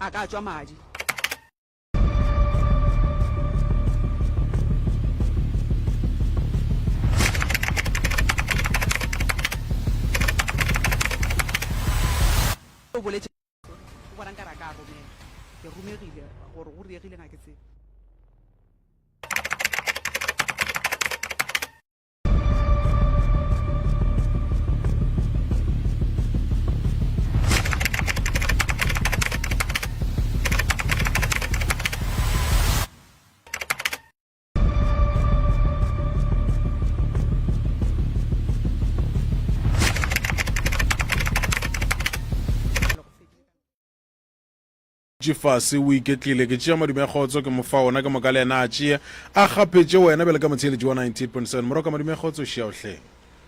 A ka tšwa madi. O boletše o bona nkare a ka romela. Ke romegile gore go diregile ga ke tsebe. Dutše fase o iketlile. Ke tšea madume a kgotso ke mo fa ona ke moka le yena a tšee a gapetše wena bjale ka motheeletši wa 98.7 Moroka madume a kgotso šiao hle.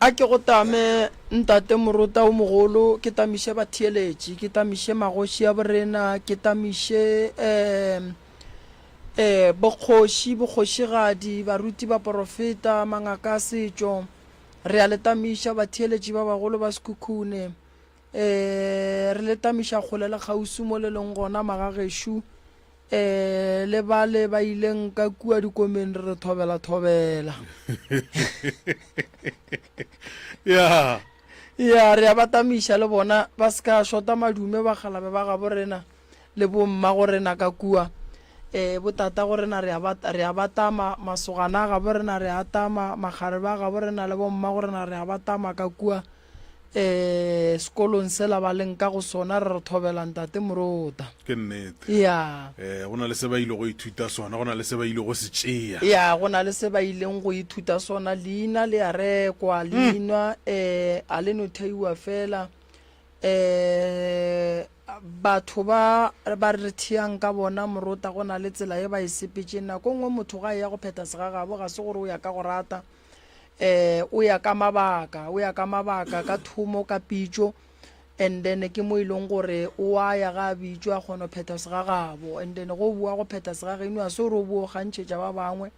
A ke go tame Ntate Morota o mogolo, ke tamiše batheeletši, ke tamiše magoši a borena, ke tamiše um um bokgoši, bokgošigadi, baruti, baporofeta, mangaka a setšo. Re a le tamiša batheeletši ba bagolo ba Sekhukhune. Ee, re le tamiša kgole le kgauswi mo le leng gona, magagešo. Ee, le bale ba ileng ka kua dikomeng re re thobela thobela. Ya. Ya, re a ba tamiša le bona, ba se ka šota madume bakgalabe ba gabo rena le bommago rena ka kua. Ee, botatago rena re a ba, re a ba tama, masogana a gabo rena re a tama, makgarebe a gabo rena le bommago rena re a ba tama ka kua. um sekolong sela ba leng ka go sona re re thobela ntate Morota. Ke nnete. Ya. Eh, go na le se ba ile go ithuta sona, go na le se ba ile go se tšea. Ya, go na le se ba ileng go ithuta sona. Leina le a rekwa, leina um a le no theiwa fela. Um batho ba ba re theang ka bona Morota go na le tsela ye ba e sepetšeng. Nako nngwe motho ga eya go phetha segagabo ga se gore o ya ka go rata. eh o ya ka mabaka o ya ka mabaka ka thomo ka pitšo and then ke mo e leng gore o a ya ga a bitšwa a kgona go phetha segagabo and then go boa go phetha segageno a se gore o bo gantšhetša ba bangwe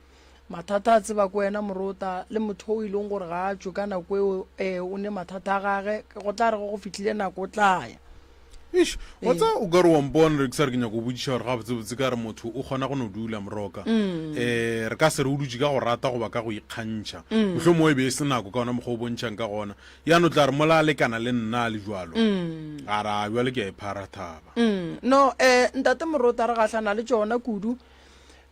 mathata a tseba ko wena morota le motho o e leng gore ga a tšwe ka nako eo um o ne mathata a gage go tla re go fihlile nako o tla ya Eish, wa tseba o ka re wa mpona re ke sa re ke nyako go botšiša gore gabotsebotse ka re motho o kgona go no dula moroka um re ka se re o dutše ka go rata goba ka go ikgantšha mohlomongwe e be e se nako ka ona mokgwa o bontšhang ka gona ya no tla re mola a lekana le nna a le jwalo a re a bjale ke a e phara thaba No, um ntate Morota re gahlana le tšona kudu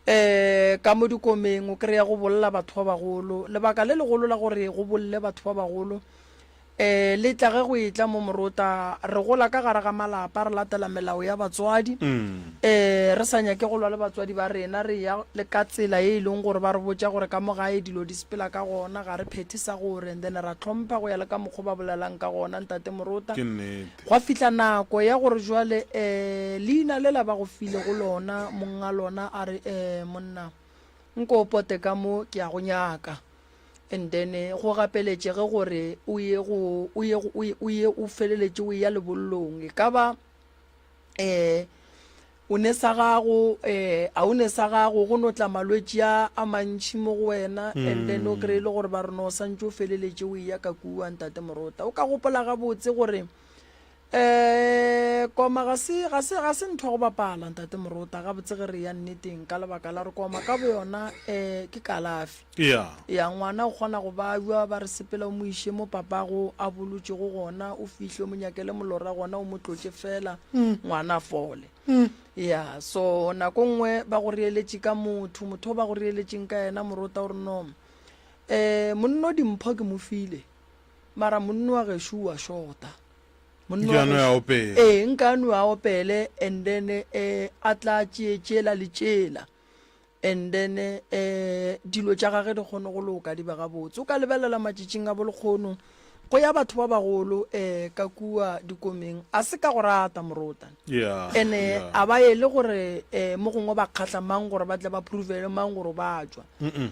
um ka mo dikomeng o kry-a go bolla batho ba bagolo. Lebaka le legolo la gore go bolle batho ba bagolo E, le tla ge go etla mo morota, re gola ka gare ga malapa, re latela melao ya batswadi, e, re sa nyake go lwa le batswadi ba rena, re ya le ka tsela ye e leng gore ba re botša gore ka mo gae dilo di sepela ka gona, ga re phethe sa gore, and then ra hlompha go ya le ka mokgo ba bolelang ka gona, Ntate Morota. Ke nnete. Gwa fihla nako ya gore jwale, e, leina lela ba go filego lona, monga lona a re, E, monna, nko o pote ka mo, ke a go nyaka. And then go gapeletšege gore o ye go o ye o ye o ye o feleletše o ya lebollong e ka ba eh o ne sa gago eh a o ne sa gago go no tla malwetši a a mantši mo go wena and then o kry-e le gore ba re no santše o feleletše o eya ka kua ntate Morota o ka gopola gabotse gore Eh, koma ga se, ga se, ga se ntho ya go bapala, Ntate Morota, gabotse ge re ya nneteng, ka lebaka la gore koma ka boyona eh, ke kalafi. Ya. Ya, ngwana o kgona go babja, ba re sepela o mo iše mo papago a bolotšego gona, o fihle o mo nyakele molora gona, o mo tlotše fela, ngwana a fole. Ya, so nako nngwe ba go reeletše ka motho, motho o ba go reeletšeng ka yena, Morota, o re no, eh, monno dimpho ke mo file, mara monno wa gešo o a šota. Monna Nke wa a no ya gešo- opele. Ee, nka a no a opele and then eh, a tla tšee tšela le tšela and then eh, dilo tša gage di kgone go loka di be gabotse. O ka lebelela matšatšing a bolekgono go ya batho ba bagolo eh, ka kua dikomeng a se ka go rata morota Yeah, ene yeah. a ba ele gore eh, mo gongwe ba kgahla mang gore ba tle ba provele mang gore ba tšwa Mm-mm.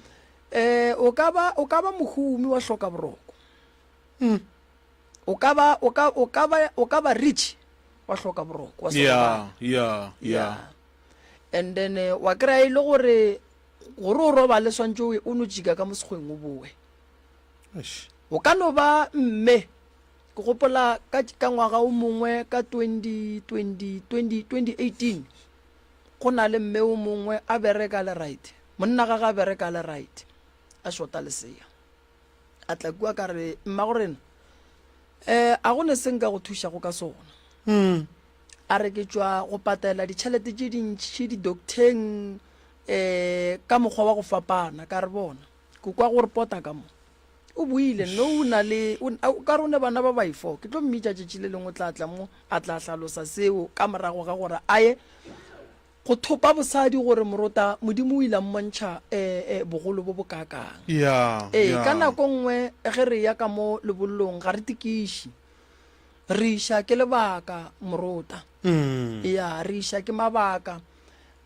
eh, o ka ba o ka ba mohumi wa hloka boroko O ka ba, o ka, o ka ba, o ka ba rich wa hloka boroko, wa se Yeah, robale. yeah, yeah. Yeah. And then eh, wa kry-a e le gore gore o robale swantše o, o no tšika ka mo sekgweng o boe. Eish. O ka no ba mme. Ke gopola ka, ka ngwaga o mongwe ka 20, 20, 20, 2018, go na le mme o mongwe a bereka le right, monna gage a bereka le right, a shota lesea. A tla kua ka re, mmago rena, eh, a go ne se nka go thušago ka sona. Mm. A re ke tšwa go patela ditšhelete tše dintši di-docteng, eh, ka mokgwa wa go fapana. Ka re bona, ke kwa gore pota ka mo. O buile, no o na le, o, a, o ka re o ne bana ba baifo. Ke tlo mmitša tšatši le lengwe o tla tla mo, a tla hlalosa seo ka morago ga gore a ye go thopa bosadi gore morota Modimo o ile a mmontšha eh, eh, bogolo bo bokaakang. Ya, Ee, ya. ka nako nngwe ge re ya ka mo lebollong ga re tikiši. Re iša ke lebaka morota. Mm. Ya, re iša ke mabaka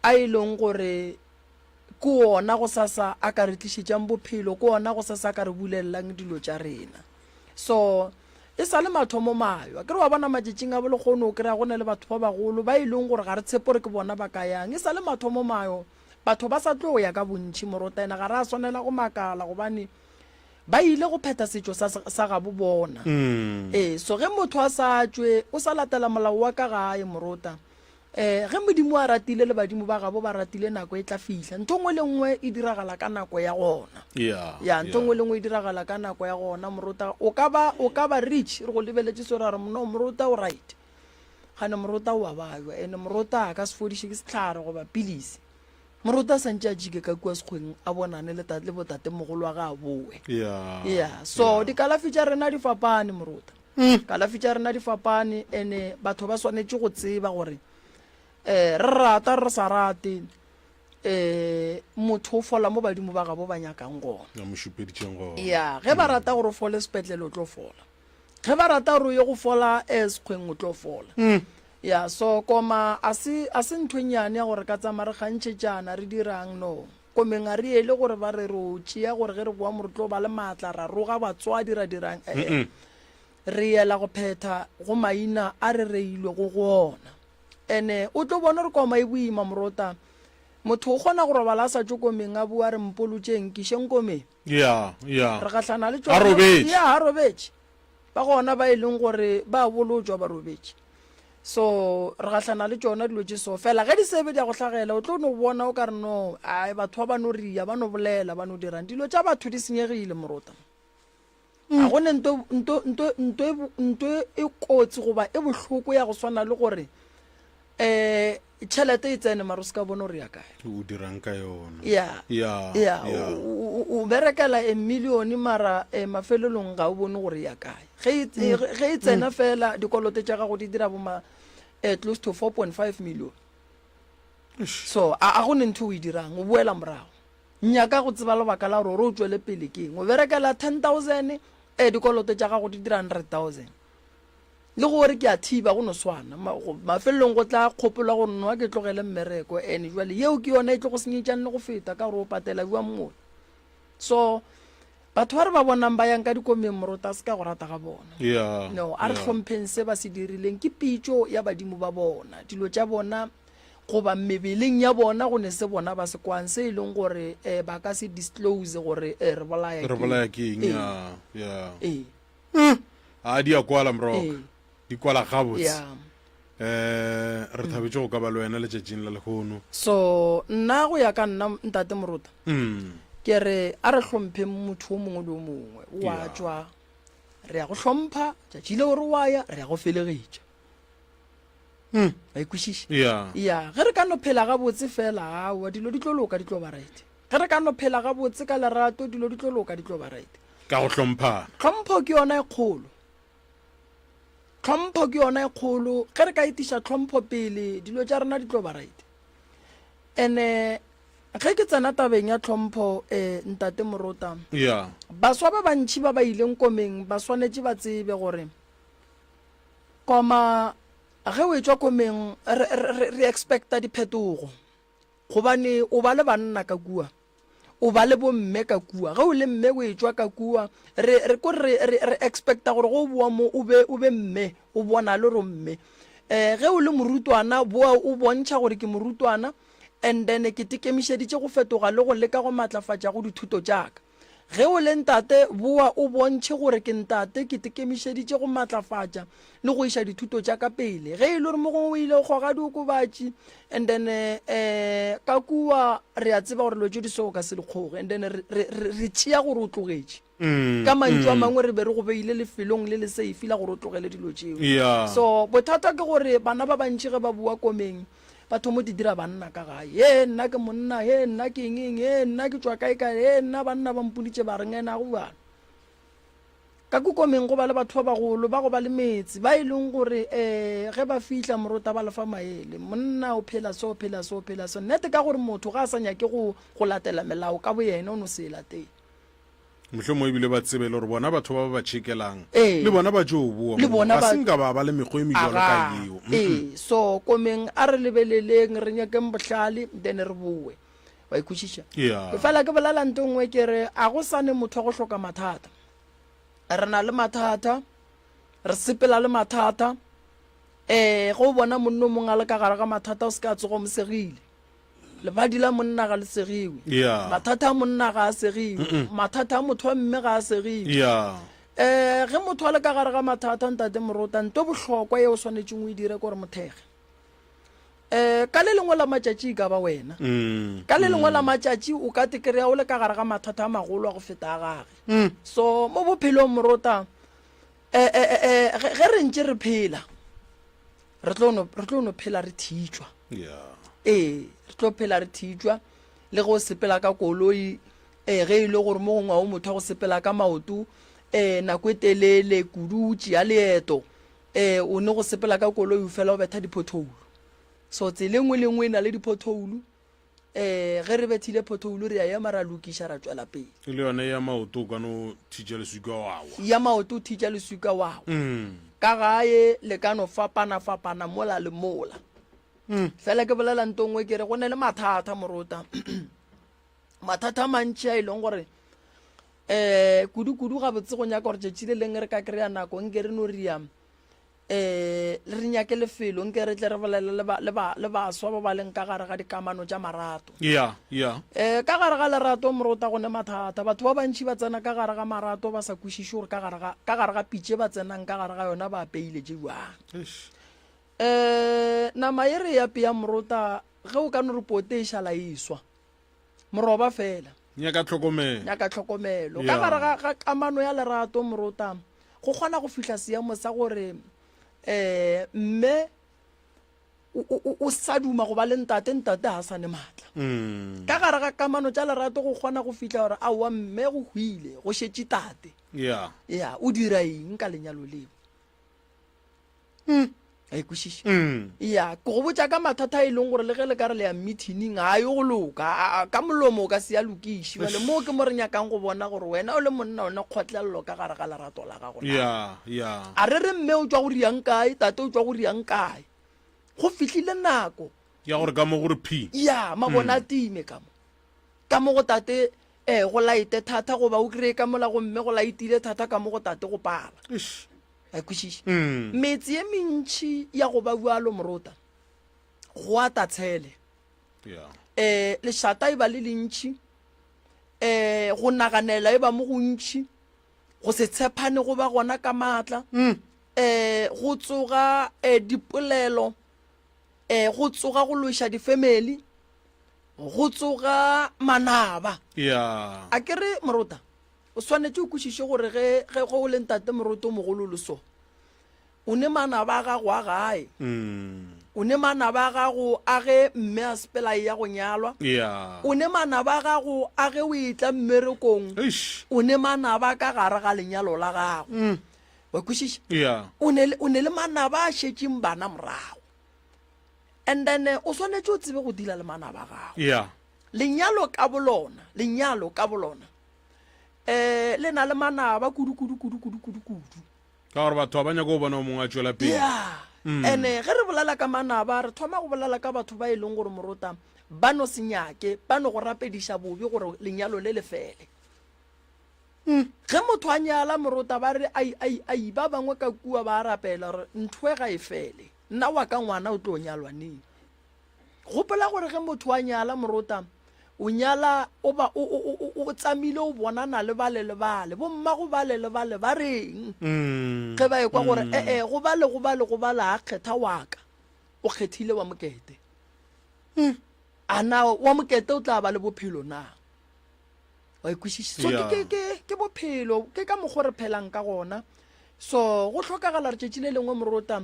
a e leng gore Ke wona gosasa a ka re tlišetšang bophelo, ke wona gosasa a ka re bulelelang dilo tša rena. So, e sa le mathomo mayo. Akere wa bona matšatšing a bolekgono o kry-a go na le batho ba bagolo ba e leng gore ga re tshepe gore ke bona ba ka yang. E sa le mathomo mayo, batho ba sa tlo ya ka bontši morota ene ga re a swanela go makala gobane ba ile go phetha setšo sa, sa gabo bona. Ee, so ge motho a sa tšwe, o sa latela molao wa ka gae morota. Ee, ge Modimo a ratile le badimo ba gabo ba ratile nako e tla fihla. Ntho nngwe le nngwe e diragala ka nako ya gona. Yeah, Ya, ntho yeah. nngwe le nngwe e diragala ka nako ya gona morota. O ka ba o ka ba rich re go lebeletše so ra re no morota o right. Gane morota o a bajwa ene morota a ka se fodiše ke sehlare goba pilisi. Morota a santše a jike ka kua sekgweng a bonane le le botatemogolo wa ga a boe. Yeah. Yeah, so yeah. dikalafi tša rena di fapane morota. Kalafi tša rena di fapane ene batho ba swanetše go tseba gore um re rata re sa rate um motho o fola mo badimo ba gabo ba nyakang gona. Ba mo šupeditšeng gona. Ya, ge ba rata gore o fole sepetlele o tlo fola. Ge ba rata gore o ye go fola um sekgweng o tlo fola. Ya, so koma a se a se ntho e nnyane ya gore ka tsamaya re kgantšhetšana re dirang no. Komeng a re ele gore ba re ro tšea gore ge re boa mo re tlo ba le maatla ra roga batswadi ra dirang ee. Re yela go phetha go maina a re reilwego go ona. Ene o tlo bona gore koma e boima morota. Motho o kgona go robala a sa tšwe komeng a boa a re mpolotšeng nkišeng komeng. Ya, ya. Re gahlana le A tšona. robetše. Ya, a robetše. Ba gona ba e leng gore ba bolotšwa ba robetše. So re gahlana le tšona dilo tše so. Fela ge di sebe di a go hlagela o tlo no bona o ka re no ai batho ba ba no ria ba no bolela ba no dirang. Dilo tša batho di senyegile morota. Ga go ne nto nto nto nto e nto e kotsi goba e bohloko ya go swana le gore eh tšhelete e tsene mara o se ka bona gore ya kae. O dirang ka yona. Ya. Ya. Ya, o, o berekela a million mara eh, mafelelong ga o bone gore ya kae. Ge e, mm. ge e tsena mm. fela dikoloto tša gago di dira boma eh, close to 4.5 million. So a, a go ne ntho o e dirang, o boela morago. Nyaka go tseba lebaka la gore o tšwele pele ke eng. O berekela 10,000 eh dikoloto tša gago di dira 100,000. Le gore ke a thiba go no swana. Mafelelong go tla kgopolo ya gore nwa ke tlogele mmereko and jwale yeo ke yona e tlo go senyetšang le go feta ka gore o patela bjang mola. So batho ba re ba bonang ba yang ka dikomeng morota se ka go rata ga bona. Yeah, No, a re yeah. hlompheng se ba se dirileng ke pitšo ya badimo ba bona. Dilo tša bona goba mebeleng ya bona go ne se bona ba se kwang se e leng gore eh, ba ka se disclose gore eh, re bolaya Re ke eng. bolaya ke eng? Ee. Yeah, yeah. Ee. A di a kwala mroka. Ee. Di kwala gabotse. Yeah. Eh, re thabetše go ka ba le wena letšatšing la lehono. So nna go ya ka nna ntate Morota Mm. ke re a re hlompheng motho o mongwe le o mongwe wa Yeah. tšwa re ya go hlompha tšatši leo re wa ya re ya go felegetša Mm. wa ikwešiša Yeah. ya ge re ka no phela gabotse fela aowa dilo di tlo loka di tlo ba right Ge re ka no phela gabotse ka lerato, dilo di tlo loka, di tlo ba right. Ka go hlomphana. Tlhompho ke yona e kgolo. Tlhompho ke yona e kgolo. Ge re ka etiša tlhompho pele, dilo tša rena di tlo ba right. Ene ge ke tsena tabeng ya tlhompho, eh, Ntate Morota, Yeah. baswa ba bantši ba ba ileng komeng ba swanetše ba tsebe gore koma ge o etšwa komeng re, re, re, re expecta diphetogo. Gobane o ba le banna ka kua, o ba le bomme ka kua. Ge o le mme o etšwa ka kua, re, re, ko re, re, re expecta gore ge o boa mo o be, o be mme, o bonale gore o mme. Eh, ge o le morutwana, boa o bontšha gore ke morutwana, and then ke tekemišeditše go fetoga le go leka go matlafatša go dithuto tša ka. Ge o le ntate, boa o bontšhe gore ke ntate, ke tekemišeditše go matlafatša le go iša dithuto tša ka pele. Ge e le gore mo gongwe o ile go kgoga diokobatši and then um ka kua re a tseba gore dilo tše di so o ka se di kgoge and then re, re, re, re tšea gore o tlogetše. Ka mantšu a mangwe re be re go beile lefelong le le safe la gore o tlogele dilo tšeo. Yeah. So bothata ke gore bana ba bantši ge ba boa komeng ba thomo di dira banna ka gae. He nna ke monna, he nna ke eng eng, he nna ke tšwa kae kae, he nna banna ba mpoditše ba re ngena go bjalo. Ka ko komeng go ba le batho ba bagolo ba go ba le metse ba e leng gore um ge ba fihla morota ba lefa maele. Monna o phela so, o phela so, o phela so. Nnete ka gore motho ga a sa nyake go go latela melao ka boyena o no se e latele. Mohlomongwe ebile ba tsebe le gore bona batho ba ba ba tšhekelang Ee. le bona ba tšo boa Le moo, bona ga ba se nka ba ba le mekgwa e mebjalo ka Agaa. yeo. Mm-mm. Ee, so komeng a re lebeleleng re nyakeng bohlale then re boe. Wa ikwešiša? Yeah. Ke fela ke bolela nto nngwe ke re a go sane motho wa go hloka mathata. Re na le mathata, re sepela le mathata. Eh, ge o bona monna o mongwe a le ka gare ga mathata o se ka tsoga o mo segile. Lebadi la monna ga le segiwe. Yeah. Mathata a monna ga a segiwe. Mathata a motho wa mme ga a segiwe. Yeah. Eh, ge motho a le ka gare ga mathata ntate Morota, nto bohlokwa ye o swanetšeng o e dire ke gore mothege. Eh, ka le lengwe la matšatši e ka ba wena. Mm. Ka le lengwe la matšatši o ka te kry-a o le ka gare ga mathata a magolo a go feta a gage. So mo bophelong Morota, eh, eh, eh, eh, ge ge re ntše re phela, re tlo no re tlo no phela re thitšwa. Yeah. Ee, re tlo phela re thitšwa le ge o sepela ka koloi ee ge e le gore mo gongwe ga o motho wa go sepela ka maoto ee nako e telele kudu o tšea leeto ee o ne go sepela ka koloi o fela o betha di-pothole. So tsela e nngwe le nngwe e na le di-pothole ee ge re bethile pothole re a ema ra lokiša ra tšwela pele. Le yone ya maoto o ka no thitša leswika wa wa. Ya maoto o thitša leswika wa wa. Ka gae le ka no fapana-fapana mola le mola. Fela ke bolela nto nngwe ke re go ne le mathata morota. Mathata a mantši a e leng gore um kudu-kudu gabotse go nyaka gore tšatši le leng re ka kry-a nako nke re no ria um re nyake lefelo nke re tle re bolele le ba, le ba, le baswa ba ba leng ka gare ga dikamano tša marato. Ya, ya. Um ka gare ga lerato morota go ne mathata. Batho ba bantši ba tsena ka gare ga marato ba sa kwešiše gore ka gare ga, ka gare ga pitše ba tsenang ka gare ga yona ba apeile tše jwang. Eish. Um nama ye re e apea morota ge o ka no re pote e šala e swa. Moroba fela. Nyaka tlhokomelo. Nyaka tlhokomelo. Ka gare ga, ga kamano ya lerato morota go kgona go fihla seemo sa gore um mme o, o, o sa duma go ba le ntate, ntate ga a sa ne maatla. Mm. Ka gare ga kamano tša lerato go kgona go fihla gore aowa mme go hwile, go šetše tate. Yeah. Ya, o dira eng ka lenyalo leo? A e kwešiša? Ya, ke go botša ka mathata a e leng gore le ge le ka re le ya meeting ga a yo go loka, a, a, ka molomo o ka se a lokiše. Bjale moo ke mo re nyakang go bona gore wena o le monna o ne kgotlelelo ka gare ga lerato la gago na. Ya, ya. A re re mme o tšwa go riang kae, tate o tšwa go riang kae. Go fihlile nako. Ya gore ka mo gore phi. Ya, mabone a time ka mo. Ka mo go tate eh, go laete thata goba o kry-e ka mola go mme go laetile thata ka mo go tate go pala. Eish. A kwešiša? Metse ye mentši ya go ba bjalo morota, go ata tshele. Yeah. Eh, lešata e ba le lentši, eh, go naganela e ba mo gontši, go se tshepane go ba gona ka maatla, eh, go tsoga eh, dipolelo, eh, go tsoga go loša difemeli, go tsoga manaba. Yeah. A ke re morota, O swanetše o kwešiše gore ge, ge, ge o le ntate moroto o mogolo le so, o ne manaba a gago a gae. O ne manaba a gago a ge mme a sepela e ya go nyalwa. Yeah. O ne manaba a gago a ge o etla mmerekong. Eish. O ne manaba ka gare ga lenyalo la gago. Wa kwešiša? Yeah. O ne le, o ne le manaba a šetšeng bana morago. And then o swanetše o tsebe go deala le manaba a gago. Yeah. Lenyalo ka bolona, lenyalo ka bolona um le na le manaba kudu kudu kudu kudu kudu kudu. Ka gore batho ga ba nyake go bona o mongwe a tšwela pele. Ya. Ene ge re bolela ka manaba re thoma go bolela ka batho ba e leng gore morota ba no se nyake, ba no go rapediša bobe gore lenyalo le le fele. Ge motho a nyala morota ba re ai ai ai ba bangwe ka kua ba a rapela gore ntho e ga e fele, nna wa ka ngwana o tlo nyalwa neng? Gopola gore ge motho a nyala morota, O nyala o ba o, o, o, o, o tsamile o bonana le bale le bale. Bommago bale le bale ba reng? Mm. Ge ba ekwa gore ee go bale go bale go bale a kgetha wa ka. O kgethile wa mokete. A na wa mokete o tla ba le bophelo na? Wa e kwešiša? So ke, Yeah. ke, ke, ke bophelo, ke ka mokgwa re phelang ka gona. So go hlokagala re tšatši le lengwe morota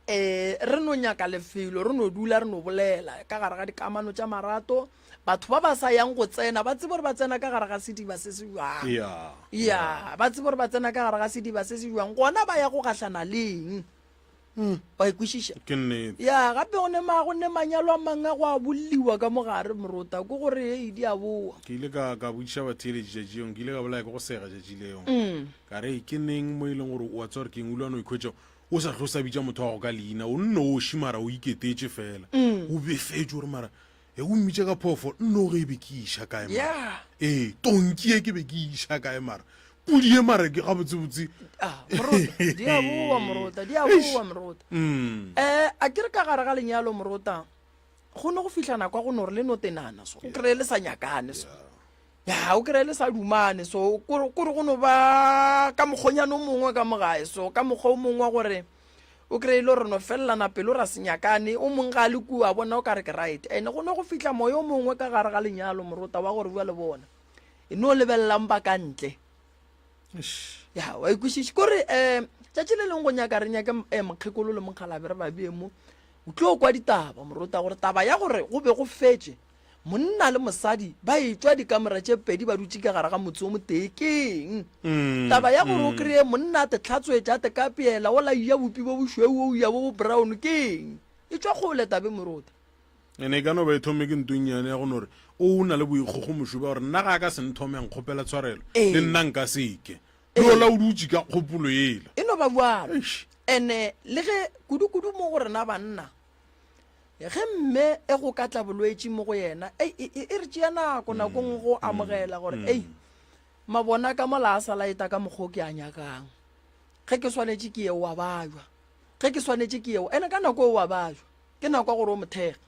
eh re no nyaka lefelo re no dula re no bolela ka gare ga dikamano tša marato batho ba ba sa yang go tsena ba tsebe gore ba tsena ka gare ga sediba se se jwang Yeah. ya ba tsebe gore ba tsena ka gare ga sediba se se jwang gona ba ya go gahlana leng wa e kwešiša Ke nnete. ya gape go ne ma go ne manyalo a mangwe a go a bolliwa ka mogare morota ke gore ei di a boa Ke ile ka ka botšiša batheeletši tšatši leo, ke ile ka bolaya ke go sega tšatši leo. Ka re ke neng mo e leng gore o a tseba gore ke eng o ile wa no ikhwetša o sa hlwe o sa bitša motho wa gago ka leina, o nnoši mara o iketetše fela. O befetšwe gore mara e o mmitša ka phoofolo, nno ge e be ke iša kae mara. Yeah. Ee, tonki ye ke be ke iša kae mara. Pudi ye mara ke gabotsebotse. Ah, morota, di a boa morota, di a boa morota. Mm. Eh, a ke re ka gare ga lenyalo morota, go ne go fihla nako ya go no re le no tenana so, o kry-e le sa nyakane so. Ya, o kry-e le sa dumane so, kore kore go no ba ka mokgonyana o mongwe ka mo gae so, ka mokgwa o mongwe wa gore o kry-e le gore no felelana pelo ra se nyakane, o mongwe ga a le kua a bona o ka re ke right. And go ne go fihla moya o mongwe ka gare ga lenyalo morota wa gore bua le bona, e no lebelelang ba ka ntle. Ya, wa e kwešiša. Kore um tšatši le lengwe go nyaka re nyake um mokgekolo le mokgalabe re ba bee mo, o tlo kwa ditaba morota gore taba ya gore go be go fetše Monna le mosadi ba etšwa dikamora tše pedi ba dutše ka gare ga motse o motee ke eng? Taba ya gore o kreye monna a te hlatswetša a te kapeela o laia bopi bo bošweu o ya bo bo brown ke eng? E tšwa kgole tabe morota. Ene e ka no ba e thomme ke nto e nnyane ya go no re o na le boikgogomošo bja gore nna ga a ka se nthome a nkgopela tshwarelo le nna nka se ke. Le ola o dutše ka kgopolo yela. E no ba bjalo. Ene le ge kudu-kudu mo go rena banna Ge mme e go ka tla bolwetši mo go yena, ei, e, e, e re tšea nako nako nngwe go amogela gore, ei, mabona ka mola a sa laeta ka mokgwa o ke a nyakang. Ge ke swanetše ke ye, o a bajwa. Ge ke swanetše ke ye, ene ka nako o a bajwa. Ke nako ya gore o mo thekge.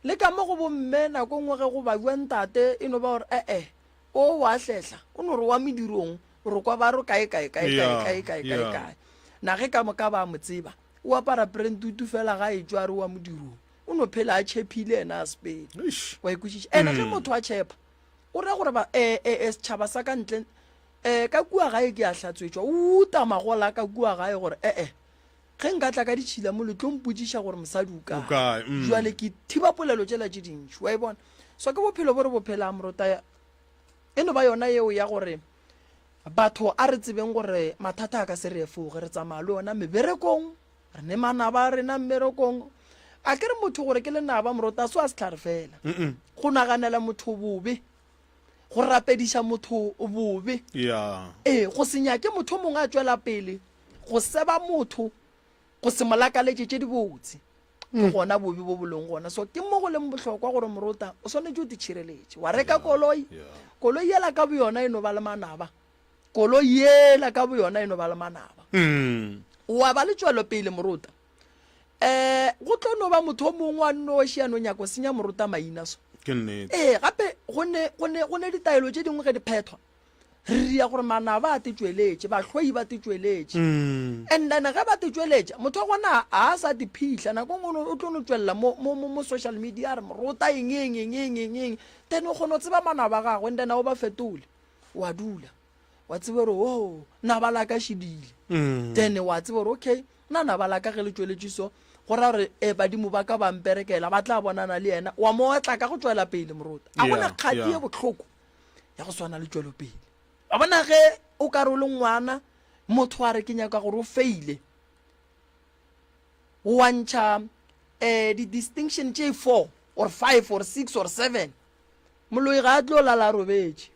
Le ka mo go bomme nako nngwe ge go bajwa ntate e no ba gore, e-e, o wa hlehla, o no re wa medirong, re kwa ba re kae kae kae kae kae kae kae kae. Na ge ka moka ba mo tseba, O apara prentutu fela ga etšwa a re wa modirong. O no phela a tšhephile yena a sepele. Eish. Wa e kwešiša? Ene ge motho a tšhepha, o ra gore ba e, e, e, setšhaba sa ka ntle e, ka kua gae ke a hlatswetšwa. O uta magola ka kua gae gore e-e, ge nka tla ka ditšhila mo le tlo mpotšiša gore mosadi o kae. O kae, mm. Jwale ke thiba polelo tšela tše dintši. Wa e bona? So ke bophelo bo re bo phelang morota. E no ba yona yeo ya gore Batho a re tsebeng gore mathata a ka se re efoge, re tsamaya le ona meberekong, re ne manaba a rena mmerekong. A ke re motho gore ke lenaba morota so a sehlare fela. Go naganela motho bobe, go rapediša motho bobe. Yeah. Ee, go se nyake motho o mongwe a tšwela pele, go seba motho, go se mo lakaletše tše dibotse. Ke gona bobe bo bo leng gona. So ke mo go leng bohlokwa gore morota o swanetše o titšhireletše. Wa reka koloi, koloi yela ka boyona e no ba le manaba. Koloi yela ka boyona e no ba le manaba. Wa ba le tšwelopele morota. Um go tlo no ba motho o mongwe wa nnoši a no nyaka go senya morota maina so. Ke nnete. Ee, gape go ne, go ne, go ne ditaelo tše dingwe ge di phethwa. Re ria gore manaba a te tšweletše, bahloi ba te tšweletše. And then ge ba te tšweletša, motho wa gona a a sa te phihla, nako nngwe o tlo no tšwelela mo, mo, mo, mo social media a re morota eng, eng, eng, eng, eng, eng. Then o kgona go tseba manaba a gagwe and then a o ba fetole. Wa dula, wa tseba gore oh, naba la ka šedile. Then wa tseba gore okay, nna naba la ka ge le tšweletše so, go ra gore eh, badimo ba ka ba mperekela, ba tla bonana le yena. Wa mo otla ka go tšwela pele morota. A gona kgati ye bohloko ya go swana le tšwelopele. Wa bona ge o ka re o le ngwana, motho a re ke nyaka gore o faile, wa ntšha um di-distinction tše four or five or six or seven, moloi ga a tlo lala a robetše.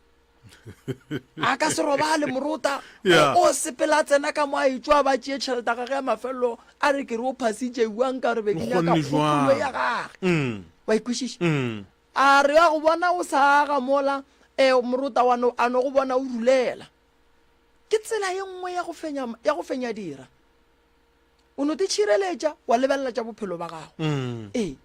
A ka se robale morota, Yeah. o sepela a tsena ka mo a etšwa ba tšee tšhelete ya gage ya mafelelo a re ke re o phasitše jwang ka gore be ke O nyaka kgonne kgopolo jwang? ya gage. Mm. Wa e kwešiša? Mm. A re a go bona o sa aga mola, e, morota wa no, a no go bona o rulela. Ke tsela ye nngwe ya go fenya, ya go fenya dira. O no te tšhireletša, wa lebelela tša bophelo ba gago. Mm. Ee.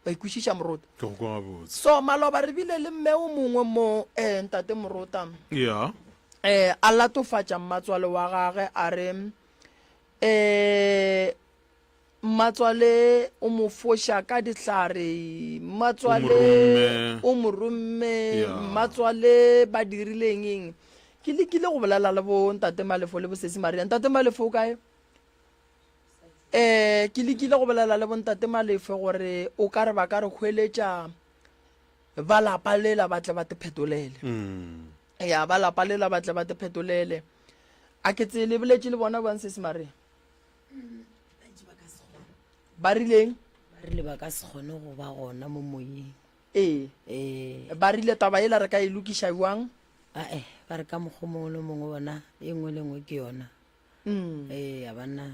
Wa ikwešiša Morota? Ke go kwa gabotse. So maloba re bile le mme o mongwe mo eh, ntate Morota. Yeah. Eh, a latofatša mmatswale wa gage a re eh mmatswale o mo foša ka dihlare, mmatswale o mo romme, mmatswale ba dirileng eng. Ke lekile go bolela le bo ntate Malefo le bo sesi Maria. Ntate Malefo o kae? Um ke lekile go bolela le bontate Malefe gore o ka re ba ka re hweletša ba lapa lela ba tle ba te phetolele. Mm. Ya ba lapa lela ba tle ba te phetolele. A ke tse le boletše le bona bang sesi Maria? Ba rileng? Ba rile ba ka se kgone go ba gona mo moyeng. Ee. Ee. Ba rile taba yela re ka e lokiša bjang? Ae, ba re ka mokgwa o mongwe le o mongwe bona e nngwe le nngwe ke yona. Mm. Ee, a bana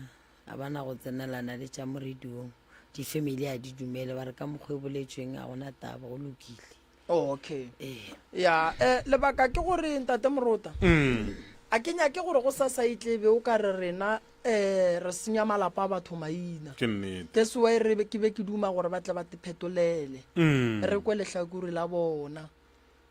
a bana go tsenelana le tša mo radiong. Di-family a di dumele ba re ka mokgwa e boletšweng a gona taba go lokile. Okay. Ee. Ya, eh, lebaka ke gore ntate Morota. Mm. A ke nyake gore go sasa e tle be o ka re rena eh re senya malapa a batho maina. Ke nnete. That's why re be ke be ke duma gore ba tle ba te phetolele. Mm. Re kwe lehlakore la bona.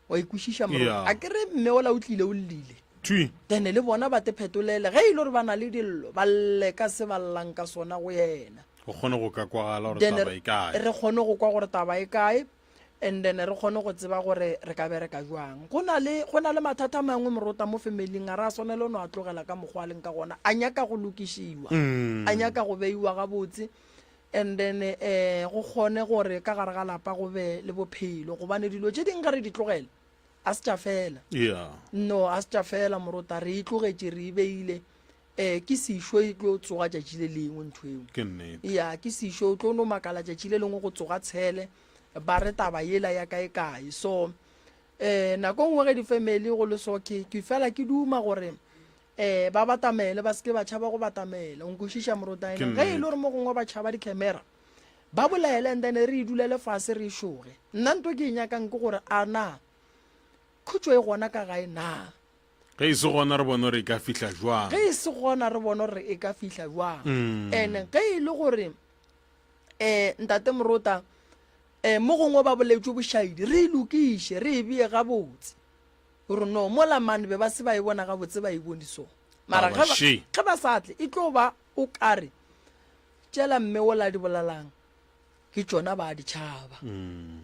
Wa ikwešiša Morota? Yeah. A ke re mme ola o tlile o llile. Thwi. Then le bona ba te phetolele ge e le gore ba na le dillo ba lle ka se ba llang ka sona go yena. Go kgone go ka kwagala gore Then taba e kae. re kgone go kwa gore taba e kae and then re kgone go tseba gore re ka bereka jwang. Go na le go na le mathata a mangwe Morota mo familing ga ra swanela no a tlogela ka mokgwa a leng ka gona. A nyaka go lokišiwa. Mm. A nyaka go beiwa gabotse and then eh go kgone gore ka gare ga lapa go be le bophelo gobane dilo tše dingwe ge re di tlogela a se tša fela. Yeah. No, a se tša fela Morota, re e tlogetše re e beile eh ke sešo e tlo tsoga tšatši le lengwe ntho eo. Ke nnete. Ya, ke sešo o tlo no makala tšatši le lengwe go tsoga tshele ba re taba yela ya kae kae. So eh nako nngwe ge di-family go le so ke ke fela ke duma gore eh ba batamele ba seke ba tšhaba go batamela. O nkwešiša Morota? Ke Ene ge e le nnete. gore mo gongwe ba tšhaba di-camera ba bolele and then re e dulele fase re e šoge. Nna nto ke e nyakang ke gore a na khutšo e gona ka gae na? Ge e se gona re bone gore e ka fihla jwang. Ge e se gona re bone gore e ka fihla jwang. And ge e le gore um ntate Morota um mo gongwe ba boletšwe bošaedi re e lokiše re e bee gabotse gore no mola mane be ba se ba e bona gabotse ba e bone so. Mara Taba ge ba, še. ge ba sa tle e tlo ba o kare tšela mme wola di bolelang ke tšona ba di tšhaba.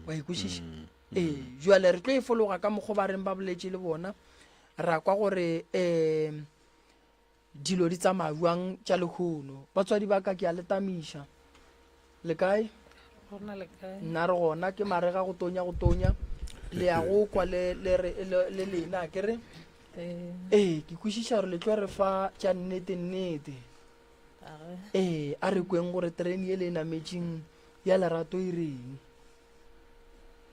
Wa e kwešiša? Ee, jwale re tlo e fologa ka mokgwa ba reng ba boletše le bona, ra kwa gore um dilo di tsamaya jwang tša lehono. Batswadi ba ka ke a le tamiša. Le kae? Gona le kae? Nna re gona, ke marega go tonya go tonya. Le ya go kwa le le re le le lena ke re? Ee. Ee, ke kwešiša gore le tlo re fa tša nnete nnete. Age. Ee, a re kweng gore terene ye le e nametšeng ya lerato e reng.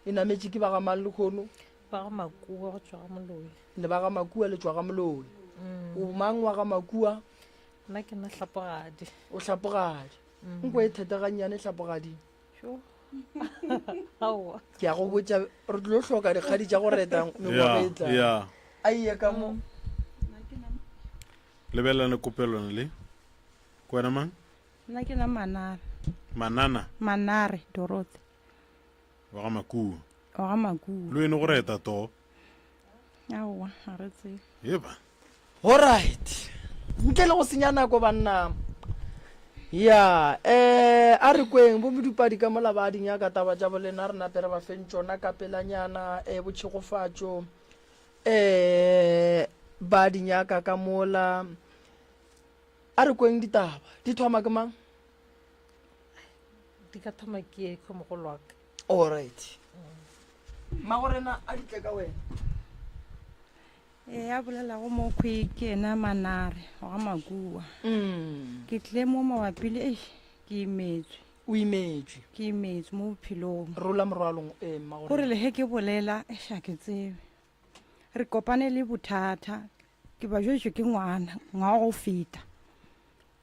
E nametše ke ba ga mang lehono? Ba ga Makua go tšwa ga Moloi. Le ba ga Makua le tšwa ga Moloi. Mm. O mang wa ga Makua? Nna ke nna Hlapogadi. O Hlapogadi. Mm. Nko e thete gannyane Hlapogadi. Sho. Aowa. Ke a go botša re tlo hloka dikgadi tša go reta mengwaga e tlang. Yeah. A iye ka mo. Mm. Lebelelane kopelwana le. Ke wena mang? Nna ke nna Manare. Manana? Manare, Dorothy. Wa ga Makua. Wa ga Makua. Le wene go reta to? Aowa, ga re tsebe. Eba. Alright. Ntle le go senya nako banna. Ya, eh a re kweng bo modupadi ka mola ba di nyaka taba tša bolena re nape re ba feng tšona ka pelanyana eh botšhegofatšo eh ba di nyaka ka mola. A re kweng ditaba. Di thoma ke mang? Di ka thoma ke ye ke mogolo wa ka. Alright. Mmagorena a di tle ka wena. E a bolelago mo kgwe ke yena Manare wa ga Makua. Mm. Ke tlile mo mabapi le eish ke imetswe. O imetswe. Ke imetswe mo bophelong. Rola morwalo eh mmagorena. Gore le ge ke bolela eish a ke tsebe. Re kopane le bothata Ke ba jwetšwe ke ngwana ngwaga go feta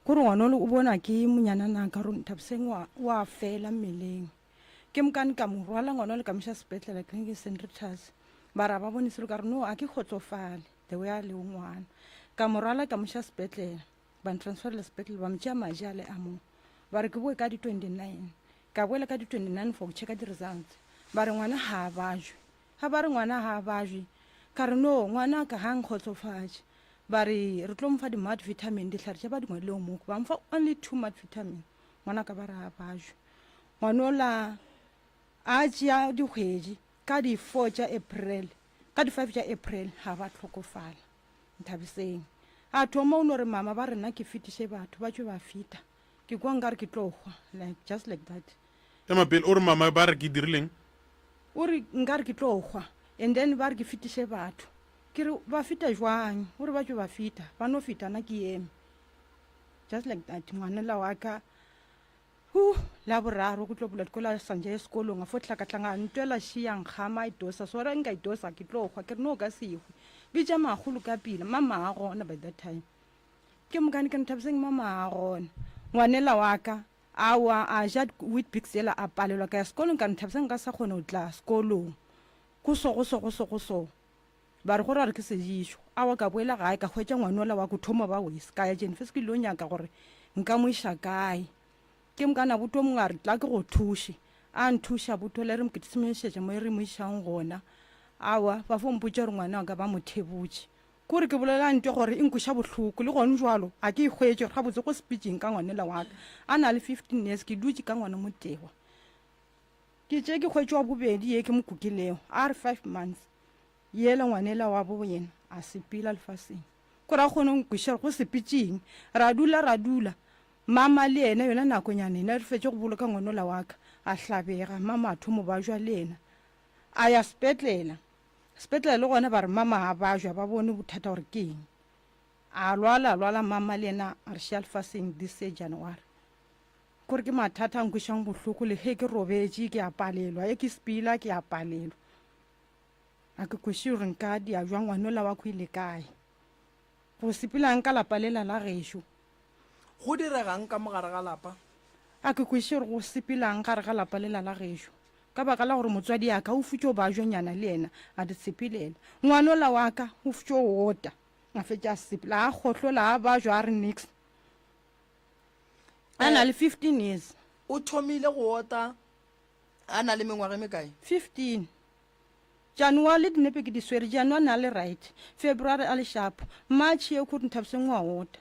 gore ngwana ole o bona ke monyanana ka gore Nthabiseng wa wa fela mmeleng. Ke mokane ka mo rwala ngwana ole ka mo iša sepetlele clinic St Richards ba ra ba bone selo ka re no a ke kgotsofale the way a lego ngwana. Ka mo rwala ka mo iša sepetlele ba ntransferela sepetlele ba mo tšea maji ale a mo ba re ke boe ka di 29. Ka boela ka di 29 for go checka di-results. Ba re ngwana ga a bajwe. Ga ba re ngwana ga a bajwe, ka re no, ngwana ka ga a nkgotsofatše. Ba re re tlo mo fa di-multivitamin, dihlare tše ba di ngwadilego mo. Ba mfa only 2 multivitamin. Ngwana ka ba re ga a bajwe. Ngwanola a tšea dikgwedi ka di 4 tša April, ka di 5 tša April ga ba hlokofala. Nthabiseng a thoma o no re mama ba re nna ke fetiše batho ba tšwe ba feta. Ke kwa nkare ke tlo hwa like just like that. Ema pele o re mama ba re ke dirileng? O re nkare ke tlo hwa and then ba re ke fetiše batho. Ke re ba feta jwang? O re ba tšwe ba feta, ba no feta nna ke eme. Just like that ngwanela wa ka Huh, la boraro ke tlo bula dikolo a sanja ye sekolong a fo hlakahlanga a ntwela ši ya nkgama a itosa so ra nka itosa ke tlo hwa ke re no ka se hwe bitša magolo ka pila mama a gona by that time ke mokane ke re Nthabiseng mama a gona ngwanela wa ka a wa a ja wheat bix yela a palelwa ka ya sekolong ka re Nthabiseng nka sa kgone go tla sekolong go so go so go so go so Ba re go ra re ke sejišo. Awa ka boela gae ka hwetša ngwanola wa ko thoma ba wese. Ka ya Jenfes ke ilo nyaka gore nka mo iša kae. Ke mokana buti o mongwe a re tla ke go thuše. A nthuša buti ola re mo kitimešetša mo re mo išang gona. Awa ba fo mpotša gore ngwana wa ka ba mo thebotše. Kore ke bolela ntwa gore e nkweša bohloko le gone jwalo ga ke e hwetše gore gabotse go sepetšeng ka ngwanela wa ka. A na le 15 years ke dutše ka ngwana motewa. Ke tše ke hwetše wa bobedi ye ke mo kukilego a re 5 months. Yela ngwanela wa bo yena a sepela lefaseng. Kore a kgone go nkweša gore go sepetšeng. Ra dula ra dula. Mama le yena yona nakonyana yena re fetše go boloka ngwanola wa ka, a hlabega. Mama a thomo bajwa le yena. A ya sepetlela. Sepetlela le gona ba re mama a bajwa ba bone bothata gore ke eng. A lwala a lwala mama le yena a re šia lefaseng this year January. Kore ke mathata a nkwešang bohloko le ge ke robetše ke a palelwa, ge ke sepela ke a palelwa. A ke kweše gore nka dia jwang ngwanola wa ko ile kae. Go sepelang ka lapa lela la gešo. Go diregang ka mo gare ga lapa? A ke kweše gore go sepelang gare ga lapa lela la gešo. Ka baka la gore motswadi ya ka o futšo bajwanyana le yena a di sepelela. Ngwanola wa ka o futšo ota a fetša a sepela a kgohlola a bajwa a re nix. A na le 15 years. O thomile go ota a na le mengwaga e mekae? 15. January le dinepe ke di swere, January na le right, February a le sharp, March ye kore Nthabiseng wa ota.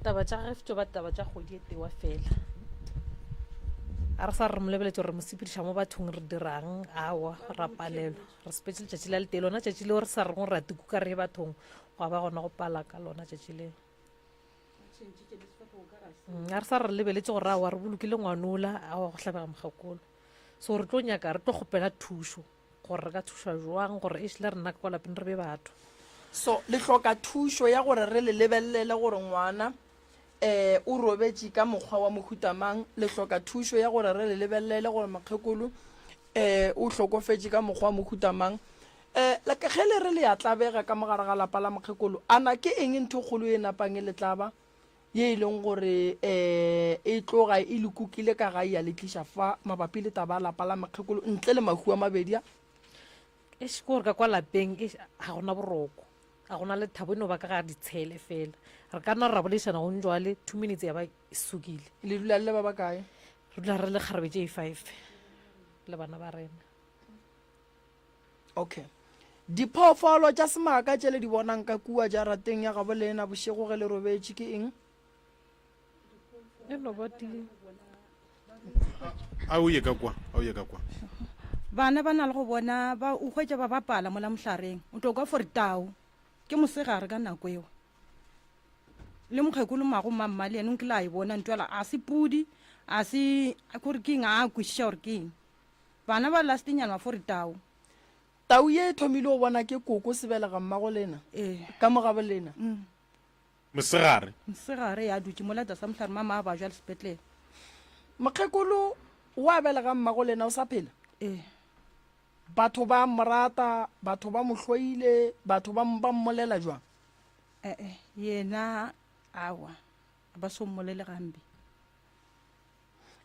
Taba tša gage fitšo ba taba tša kgwedi e tewa fela. A re sa re mo lebeletše gore re mo sepediša mo bathong re dirang awa ra palelwa. Re sepetše letšatši la letee lona tšatši leo re sa reng gore ra tikuka re ye bathong gwa ba gona go pala ka lona tšatši leo. Mm, a re sa re lebeletše gore awa re bolokile ngwanola awa go hlabega mokgekolo so re tlo nyaka re tlo kgopela thušo gore re ka thušwa jwang gore ešle rena ka kwa lapeng re be batho so le hloka thušo ya gore re le lebelele gore ngwana um o robetše ka mokgwa wa mohuta mang le hloka thušo ya gore re le lebelele gore mokgekolo um o hlokofetše ka mokgwa wa mohuta mang um like ge le re le ya tlabega ka mogare ga lapa la mokgekolo ana ke eng ntho kgolo e napang e le tlaba ye e leng gore um e tloga e le kukile ka gae ya le tliša fa mabapi le taba ya lapa la mokgekolo ntle le mahu a mabedi a? Eish, ke gore ka kwa lapeng eish, ga gona boroko ga gona lethabo e no ba ka ga ditshele fela re ka nna ra boledišana gong jwale 2 minutes ya ba e sukile. Le dula le le ba bakae? Re dula re le kgarebe tše 5 le bana ba rena. Okay. Diphoofolo tša semaka tše le di bonang ka kua jarateng ya gabo lena bošego ge le robetše ke eng? E no ba di. A o ye ka kwa, a o ye ka kwa. Bana ba na le go bona ba o hwetša ba bapala mola mohlareng. O tlo kwa for tau. Ke mosegare ka nako eo. Le mokgekolo mago mamma le yena o nkile a e bona ntwela a se pudi, a se gore ke eng a kwešiša gore ke eng. Bana ba last nyana fo re tau. Tau ye e thomile go bona ke koko sebelega mmago lena. Ee. Ka mo gabo lena. Mosegare. Mosegare ya dutše mola tlasa mohlare mama a bajwa le sepetlele. Mokgekolo wa belega mmago lena o sa phela? Ee. Batho ba mo rata, batho ba mo hloile, batho ba ba mmolela jwang? Ee, yena awa ba so mmolele gambe.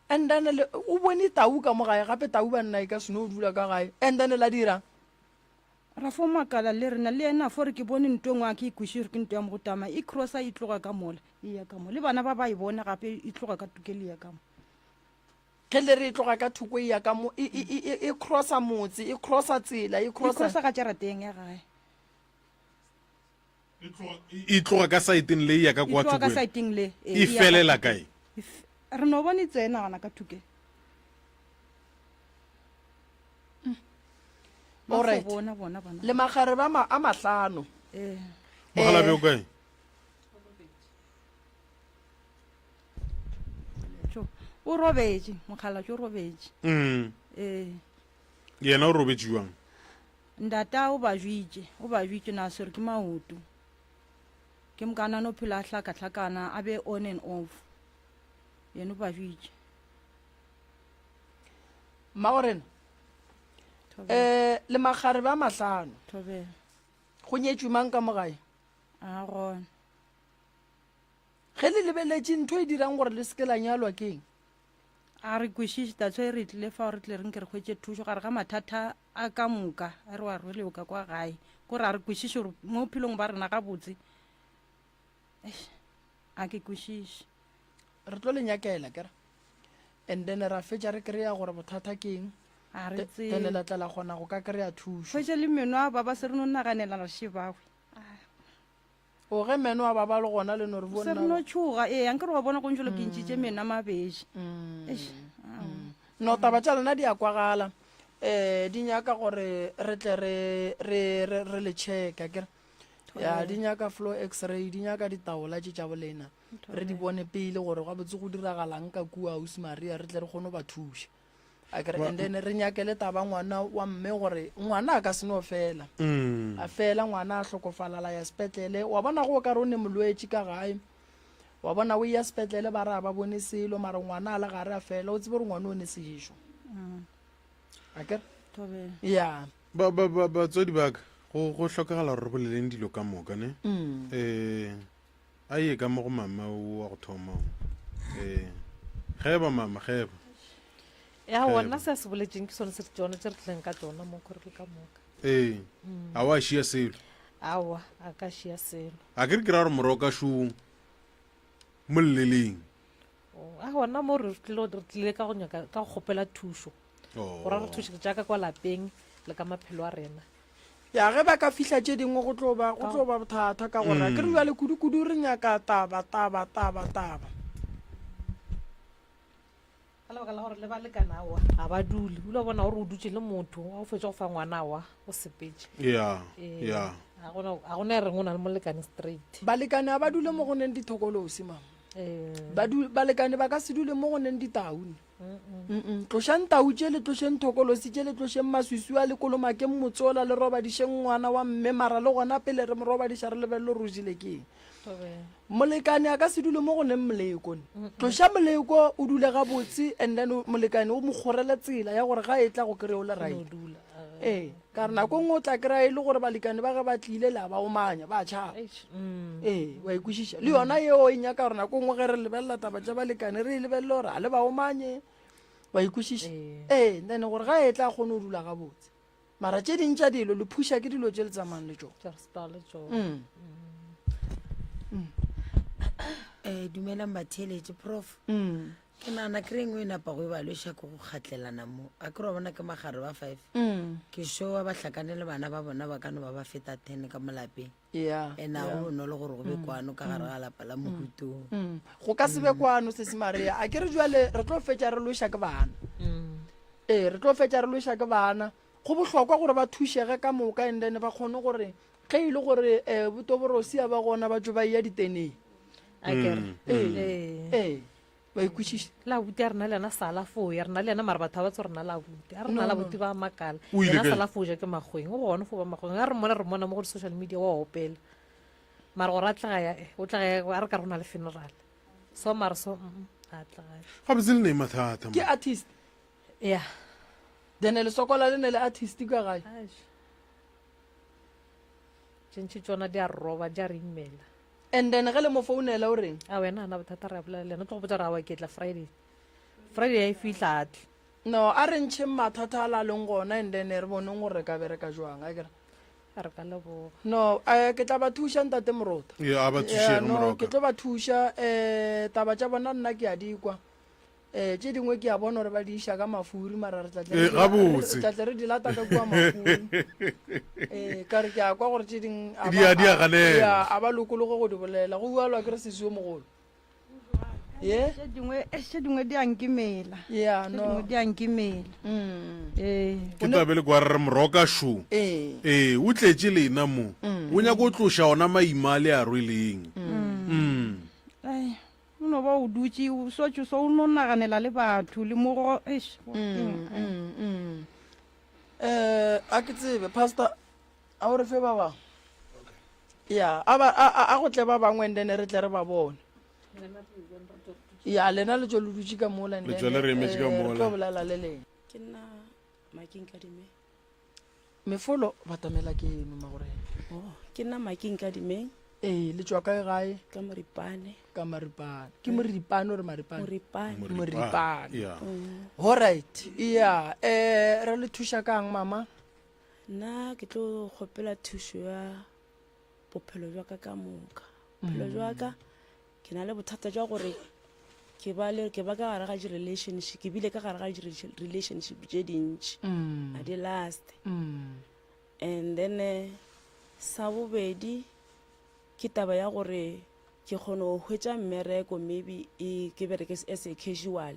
And then le, o bone tau ka mo gae gape tau banna e ka se no dula ka gae and then la dirang? Ra fo makala le rena, le yena a fo re ke bone nto engwe a ke e kwešiše gore ke nto ya mogotama, e crossa e tloga ka mola e ya ka mo, le bana ba ba e bone gape e tloga ka toke le ya ka mo. Ge le re e tloga ka thoko e ya ka mo, e, e, e, e, e crossa motse, e crossa tsela, e E crossa. crossa ka jarateng ya gae. E tloga, e tloga ka saeteng le e ya ka E kwa tloga ka thokweni. saeteng le, ee, E e ya ka felela thokeng. kae? E f- Re no bone e tsena gona ka thokeng. Ba fo Alright. bona bona bona. Le makgarebe a ma- a mahlano. Ee. Mokgalabje o kae? Tjo, o robetše, mokgalabje o robetše. Mm. Ee. Yena o robetše jwang? Ndata o ba jwitše, o ba jwitše na swerwe ke maoto. Ke moka a no phela a hlakahlakana, a be on and off. Yena o ba jwitše. Mmagorena, Thobela. um le makgarebe a mahlano. Thobela. Go nyetšwe mang ka mo gae? A gona. Ge le lebeletše ntho e dirang gore le se ke la nyalwa ke eng? A re kwešiše, that's why re tlile fao re tle re nke re hwetše thušo gare ga mathata a ka moka a re wa rwelego ka kwa gae. Kore a re kwešiše gore mo bophelong ba rena gabotse, eish, a ke kwešiše. Re tlo le nyakela kere and then ra fetša re kry-a gore bothata ke eng, A re then tsebe. la tla la kgona go ka kry-a thušo. Hwetše le meno a baba se re no naganela re šebagwe. O ge meno a baba le gona le no re Se re no tšhoga, ee, ankere wa bona go ntšholo ke ntšitše meno a mabedi. Eish, aowa. No taba tša lena di a kwagala, um di nyaka gore re tle re re re re le checke akere. Ya di nyaka flow x-ray, di nyaka ditaola tše tša bolena. Re di bone pele gore gabotse go diragalang ka kua Ausi Maria re tle re kgone go ba thuša. Akere and then re nyake le taba ngwana wa mme gore ngwana a ka se no fela. A fela ngwana a hlokofala la ya sepetlele. Wa bona go o ka re o ne molwetši ka gae. Wa bona o ya sepetlele ba re a ba bone selo mara ngwana a le gare a fela o tsebe gore ngwana o ne sešo. Akere? Thobela. Ya. Ba, ba, ba, batswadi ba ka, go, go hlokagala gore re boleleng dilo ka moka, ne? Eh, A ye ka mo go mama o wa go thoma o. Ee. Geba mama, geba. Ya wona se a se boletšeng ke sone se tsone tse re tlileng ka tsona mo gore le ka moka. Ee. A wa šia selo. Awa, a ka šia selo. A ke re ke ra gore moroka šo mo lleleng. Oh, a gona mo re tlile re tlile ka go nyaka ka go kgopela thušo. Oh. Gore re thuše jaaka kwa lapeng le ka maphelo a rena. Ya ge ba ka fihla tše dingwe go tlo ba go tlo ba bothata ka gore ke re bjale kudu-kudu re nyaka taba taba taba taba. Ka lebaka la gore le balekane aowa ga ba dule, o ile wa bona gore o dutše le motho wa o fetša go fa ngwana aowa o sepetše. Ya, Ee, ya. ga gona ga gona e reng o na le molekane straight. Balekane ga ba dule mo go neng dithokolosi mama. Ee. Ba du, balekane ba ka se dule mo go neng ditaune. Mm-mm. Tlošang tau tše, le tlošeng thokolosi tše, le tlošeng maswiswi a, le kolomakeng motsola, le robadišeng ngwana wa mme, mara le gona pele re mo robadiša re lebelele gore o jele ke eng. Molekane a ka se dule mo go neng moleko. Ne. Tloša moleko o dule gabotse and then molekane o mo kgorele tsela ya gore ga e tla go kry-e o le right. Ee, ka re nako nngwe o tla kry-a e le gore balekane ba ge ba tlile le a ba omanya, ba tšhaba. Ee, wa e kwešiša. Le yona yeo e nyaka gore nako nngwe ge re lebelela taba tša balekane re e lebelele gore ga le ba omanye, wa e kwešiša. Ee, then gore ga e tla a kgone go dula gabotse. Mara tše ding tša dilo le phuša ke dilo tše le tsamayang le tšona. Mm. Eh, dumelang batheeletše prof Mm. Ke nagana kry engwe e napa go e ba lweša ke go kgatlelana mo. A ke re wa bona ke magare ba five. Ke sure ba hlakane le bana ba bona ba ka no ba ba feta ten ka mo lapeng. Yeah, And a yeah. go bonolo gore go be kwano ka gare ga lapa la mohutong. Go ka se be kwano sesi Maria. A ke re jwale re tlo fetša re lweša ke bana. Ee, re tlo fetša re lweša ke bana. Go bohlokwa gore ba thušege ka moka and then ba kgone gore ge e le gore um botoborosi a ba gona ba tšwe ba eya diteneng. A ke re. Ee, ee. Wa ikwešiša? Le abuti a rena le yena sala foo ya rena le yena mara batho ba ba tse rena le abuti a rena le abuti ba makala O ile yena kae? sala foo ja ke makgweng o gona foo ba makgweng a re mmona re mmona mo go di-social media wa opela mara gore a tlega ya eh, o tlega ya a re ka re go na le funeral so mara so mm, mm, a tlega ya. Gabotse le ne mathata Ke mo. artist. ya Then le sokola le ne le artist ka gae. Eish. Tše ntši tšona di a re roba di a re imela And then ge le mo founela o reng? A wena ana bothata re a bolela le yena o tlo go botsa gore awa ke tla Friday. Friday ya e fihla a tle. No, a re ntšheng mathata a la leng gona and then re boneng gore re ka bereka jwang, akere? Re ka leboga. No, eh, ke tla ba thuša Ntate Morota. Ee, a ba Yeah, thušege no, Moroka. ke tlo ba thuša. Eh, taba tša bona nna ke a di kwa. Eh, tše dingwe ke a bona gore ba di iša ka mafuri, mara re tla tle re Eh, di- gabotse. re tla tle re di lata ka kua mafuri. Eh, ka re ke a kwa gore tše ding a Di ba- a- di a a- ganelwa. ya, a ba lokologe go di bolela. Go bualwa ke re sesi yo mogolo. Ye? Tše dingwe eh, tše dingwe di a nkimela. Ya, Tše no. dingwe di a nkimela. Mm. Ee. Ke tla be le kwa re re Moroka šo. Ee. Ee, o tletše lena mo. O nyaka go tloša ona maima a le a rweleng. Mm. Ai, o no ba o dutše o swatše so o no naganela le batho le mo go eish, go- Mm, mm, mm. Eh, a ke tsebe pastor a o re fe ba bangwe ya a ba- a- a- a go tle ba bangwe and then re tle re ba bone ya lena le tswe le dutše ka mola and Le then, tswe le re emetše ka eh, re mola. tlo bolela le leng ke nna making kadime Mefolo batamela ke eno magoreng. Oh, ke nna Making Kadimeng. Ee, le tšwa kae gae? Ka Moripane. Ka Maripane. Ke Moripane ore Maripane? Moripane. Moripane. Yeah. Mm. Alright. Yeah, eh re le thuša kang mama? Nna ke tlo kgopela thušo ya bophelo jwa ka ka moka. Bophelo jwa ka Ke na le bothata jwa gore ke ba le ke ba ka gare ga di-relationship, ke bile ka gare ga di-relationship tše dintši, a di last. And then eh, sa bobedi ke taba ya gore ke kgone go hwetša mmereko maybe e ke bereke as a casual.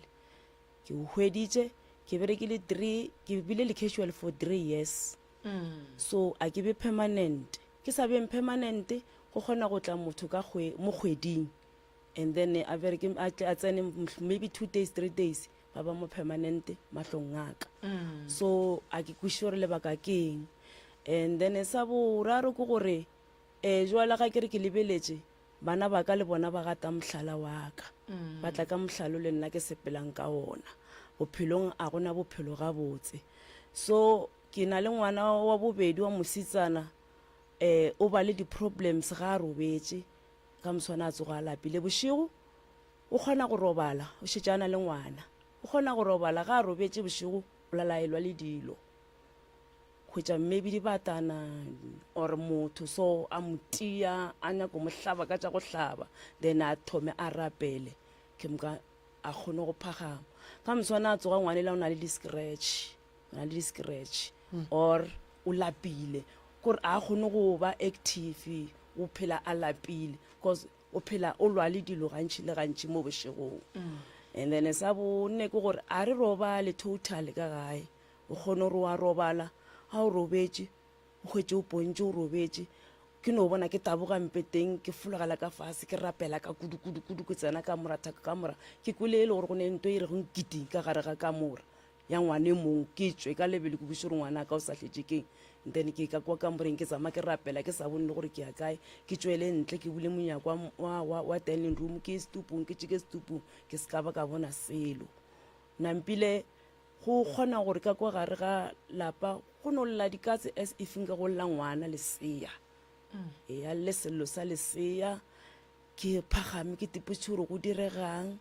Ke o hweditše, ke berekile three, ke bile le casual for three years. So a ke be permanent. Ke sa beng permanent, go kgona go tla motho ka kgwe, mo kgweding and then a bereke, a tle a tsene maybe two days, three days, ba ba mo permanent mahlong a ka. So a ke kwešiše gore lebaka ke eng. And then sa boraro ke gore um jwale ga ke re ke lebeletše, bana ba ka le bona ba gata mohlala wa ka. Ba tla ka mohlalo le nna ke sepelang ka ona. Bophelong a gona bophelo gabotse. So Ke na le ngwana wa bobedi wa mosetsana, um o ba le di-problems ga a robetše, ka moswana a tsoga a lapile. Bošego o kgona go robala, o šetše a na le ngwana. O kgona go robala ga a robetše bošego, o lala a elwa le dilo. Hwetša maybe dibatana or motho so a mo tia, a nyaka go mo hlaba ka tša go hlaba, then a thome a rapele, ke moka a kgone go phagama. Ka moswana a tsoga ngwanela o na le di-scratch. O na le di-scratch or o lapile kore a kgone go ba active o phela a lapile cause o phela o lwa le dilo gantši le gantši mo bošegong and then sa bone ke gore a re robale total ka gae o kgone gore wa robala ga o robetše o hwetše o pontše o robetše ke no bona ke taboga mpeteng ke fologela ka fase ke rapela ka kudu kudu kudu ke tsena ka mora thaka ka mora ke kwele e le gore go ne nto e rego nkiti ka gare ga kamora ya ngwane mong ke tšwe ka lebelo ke botše gore ngwana ka o sa hletše keng then ke ka kwa kamoreng ke tsama ke rapela ke sa bone le gore ke ya kae ke tšwele ntle ke bule monyako wa, wa, wa, wa dining room ke ye setupung ke tšeke setupung ke se ka ba ka bona selo nampile go kgona gore ka kwa gare ga lapa go no lla dikatse as if nka go lla ngwana lesea e ya lle sello sa lesea ke phagame ke tipotše gore go diregang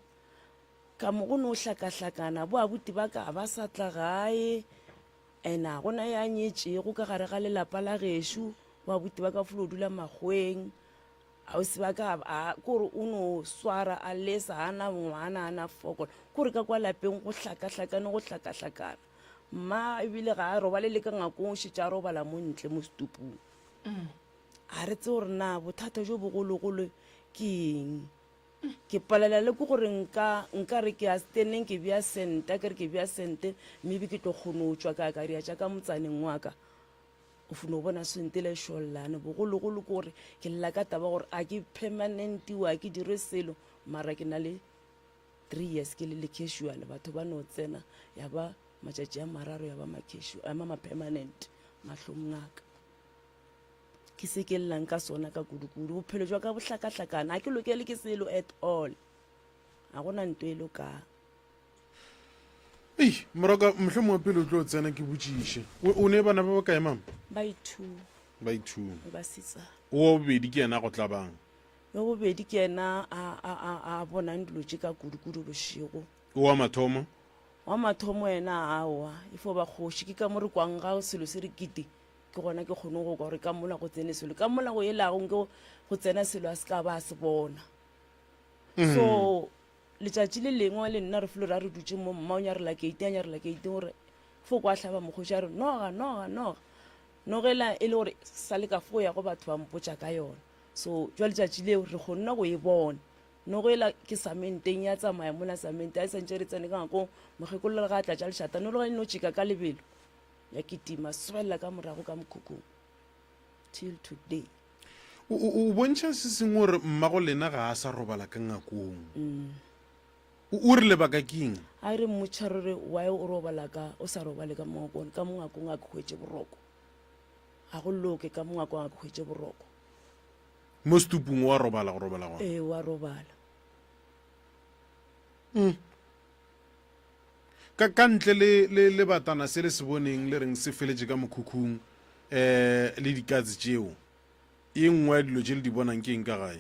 Ka mo go no hlakahlakana, bo abuti ba ka ga ba sa tla gae, and a gona ya nyetšego ka gare ga lelapa la gešo, bo abuti ba ka folo dula makgoweng, ausi ba ka a kore o no swara a lesa a na ngwana a na fokola, kore ka kwa lapeng go hlakahlakane go hlakahlakana. Mma ebile ga a robale le ka ngakong o šetše a robala mo ntle mo setupung. A re tsebe gore na bothata jo bogologolo ke eng. Ke palela le ke gore nka, nka re ke ya steneng ke bea sente, a ke re ke bea sente, maybe ke tlo kgona go tšwa ka ya ka ria tša ka motsaneng wa ka. O fno bona sente le šollane. Bogologolo ke gore ke lla ka taba gore a ke permanentiwe, a ke dire selo, mara ke na le three years ke le le casual, batho ba no tsena ya ba matšatši a mararo ya ba ma-casual, ya ba ma-permanent mahlong a ka. Ke se ke llang ka sona ka kudu-kudu. Bophelo jwa ka bo hlakahlakana. Ga ke lokele ke selo at all. Ga go na nto e lokang. Ei, moroka, mohlomongwe pele o tlo tsena ke botšiše. O, o ne bana ba bakae, mama? Ba i-two. Ba i-two. Basetsana. O wa bobedi ke yena a go tlabang? Wa bobedi ke yena a, a, a, a bonang dilo tše ka kudu-kudu bošego. O wa mathomo? Wa mathomo yena, aowa, e fo ba kgoši. Ke ka mo re kwang ga selo se re kiti. Ke gona ke kgone go kwa gore ka mola go tsene selo, ka mola go elago nke go tsena selo a se ka ba a se bona. So letšatši le lengwe le nna re felo ra re dutše mo, mma o nyarela keiti, a nyarela keiti gore fo kwa hlaba mokgoši a re noga, noga, noga. Noga ela e le gore sa le ka fo ya go batho ba mpotša ka yona. So jwa letšatši leo re kgonne go e bona. Noga ela ke samenteng ya tsamaya mola samente a e santše re tsene ka ngakong, mokgekolo le ga a tlatša lešata noga e no tšeka ka lebelo ya kitima swelela ka morago ka mokhukhung till today. O, o, o bontšha se sengwe gore mmago lena ga a sa robala ka ngakong. O, o re lebaka ke eng? A re mmotša re re why o robala ka o sa robale ka mo ngakong, ka mo ngakong a ke hwetše boroko. Ga go loke ka mo ngakong a ke hwetše boroko. Mo setupung o a robala go robala gona? Ee, o a robala. Ka, ka ntle le, le lebatana se le se boneng le reng se feletše ka mokhukhung, eh, le dikatse tšeo, ye nngwe ya dilo tše le di bonang ke eng ka gae?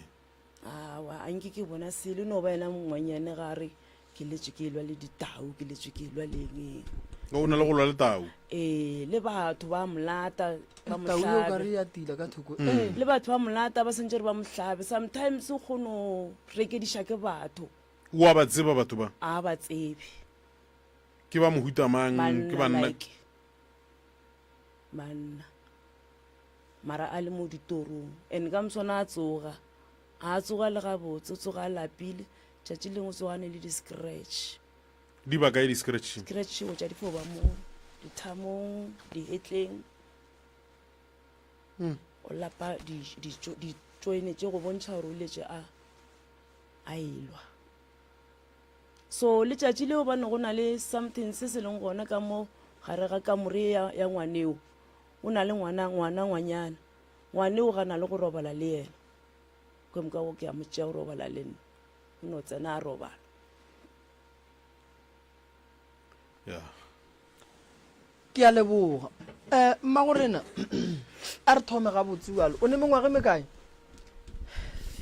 Awa, a nke ke bona selo, e no ba yena ngwanyane ga a re ke letšwe ke elwa le ditau, ke letšwe ke elwa le eng eng. O na le go lwa le tau? Ee, le batho ba molata, ba mo Tau eo ka hlabe. re ya tila ka thoko. Ee. Le batho ba molata ba santše re ba mo hlabe. Sometimes o kgono rekediša ke batho. O a ba tseba batho ba? A ba tsebe. Ke ba mohuta mang? Ke Banna banna? like banna. Mara a le mo ditorong. And ka moswana a tsoga. A tsoga le gabotse, o tsoga a lapile. Tšatši lengwe o tsoga a ne le di-scratch. Di ba kae di-scratch? Scratch go tša di fo ba mo dithamong, dihetleng. O lapa ditšoene tše go bontšha gore o letše a a elwa. So letšatši leo ba ne go na le something se se leng gona ka mo gare ga kamore ya, ya ngwaneo. O na le ngwana, ngwana ngwanyana. Ngwaneo ga na le go robala le yena. Ke moka go ke a mo tšea go robala le nna. O no tsena a robala. Yeah. Ke a leboga. Um mmagorena, a re thome gabotse bjalo. O ne mengwaga e mekae?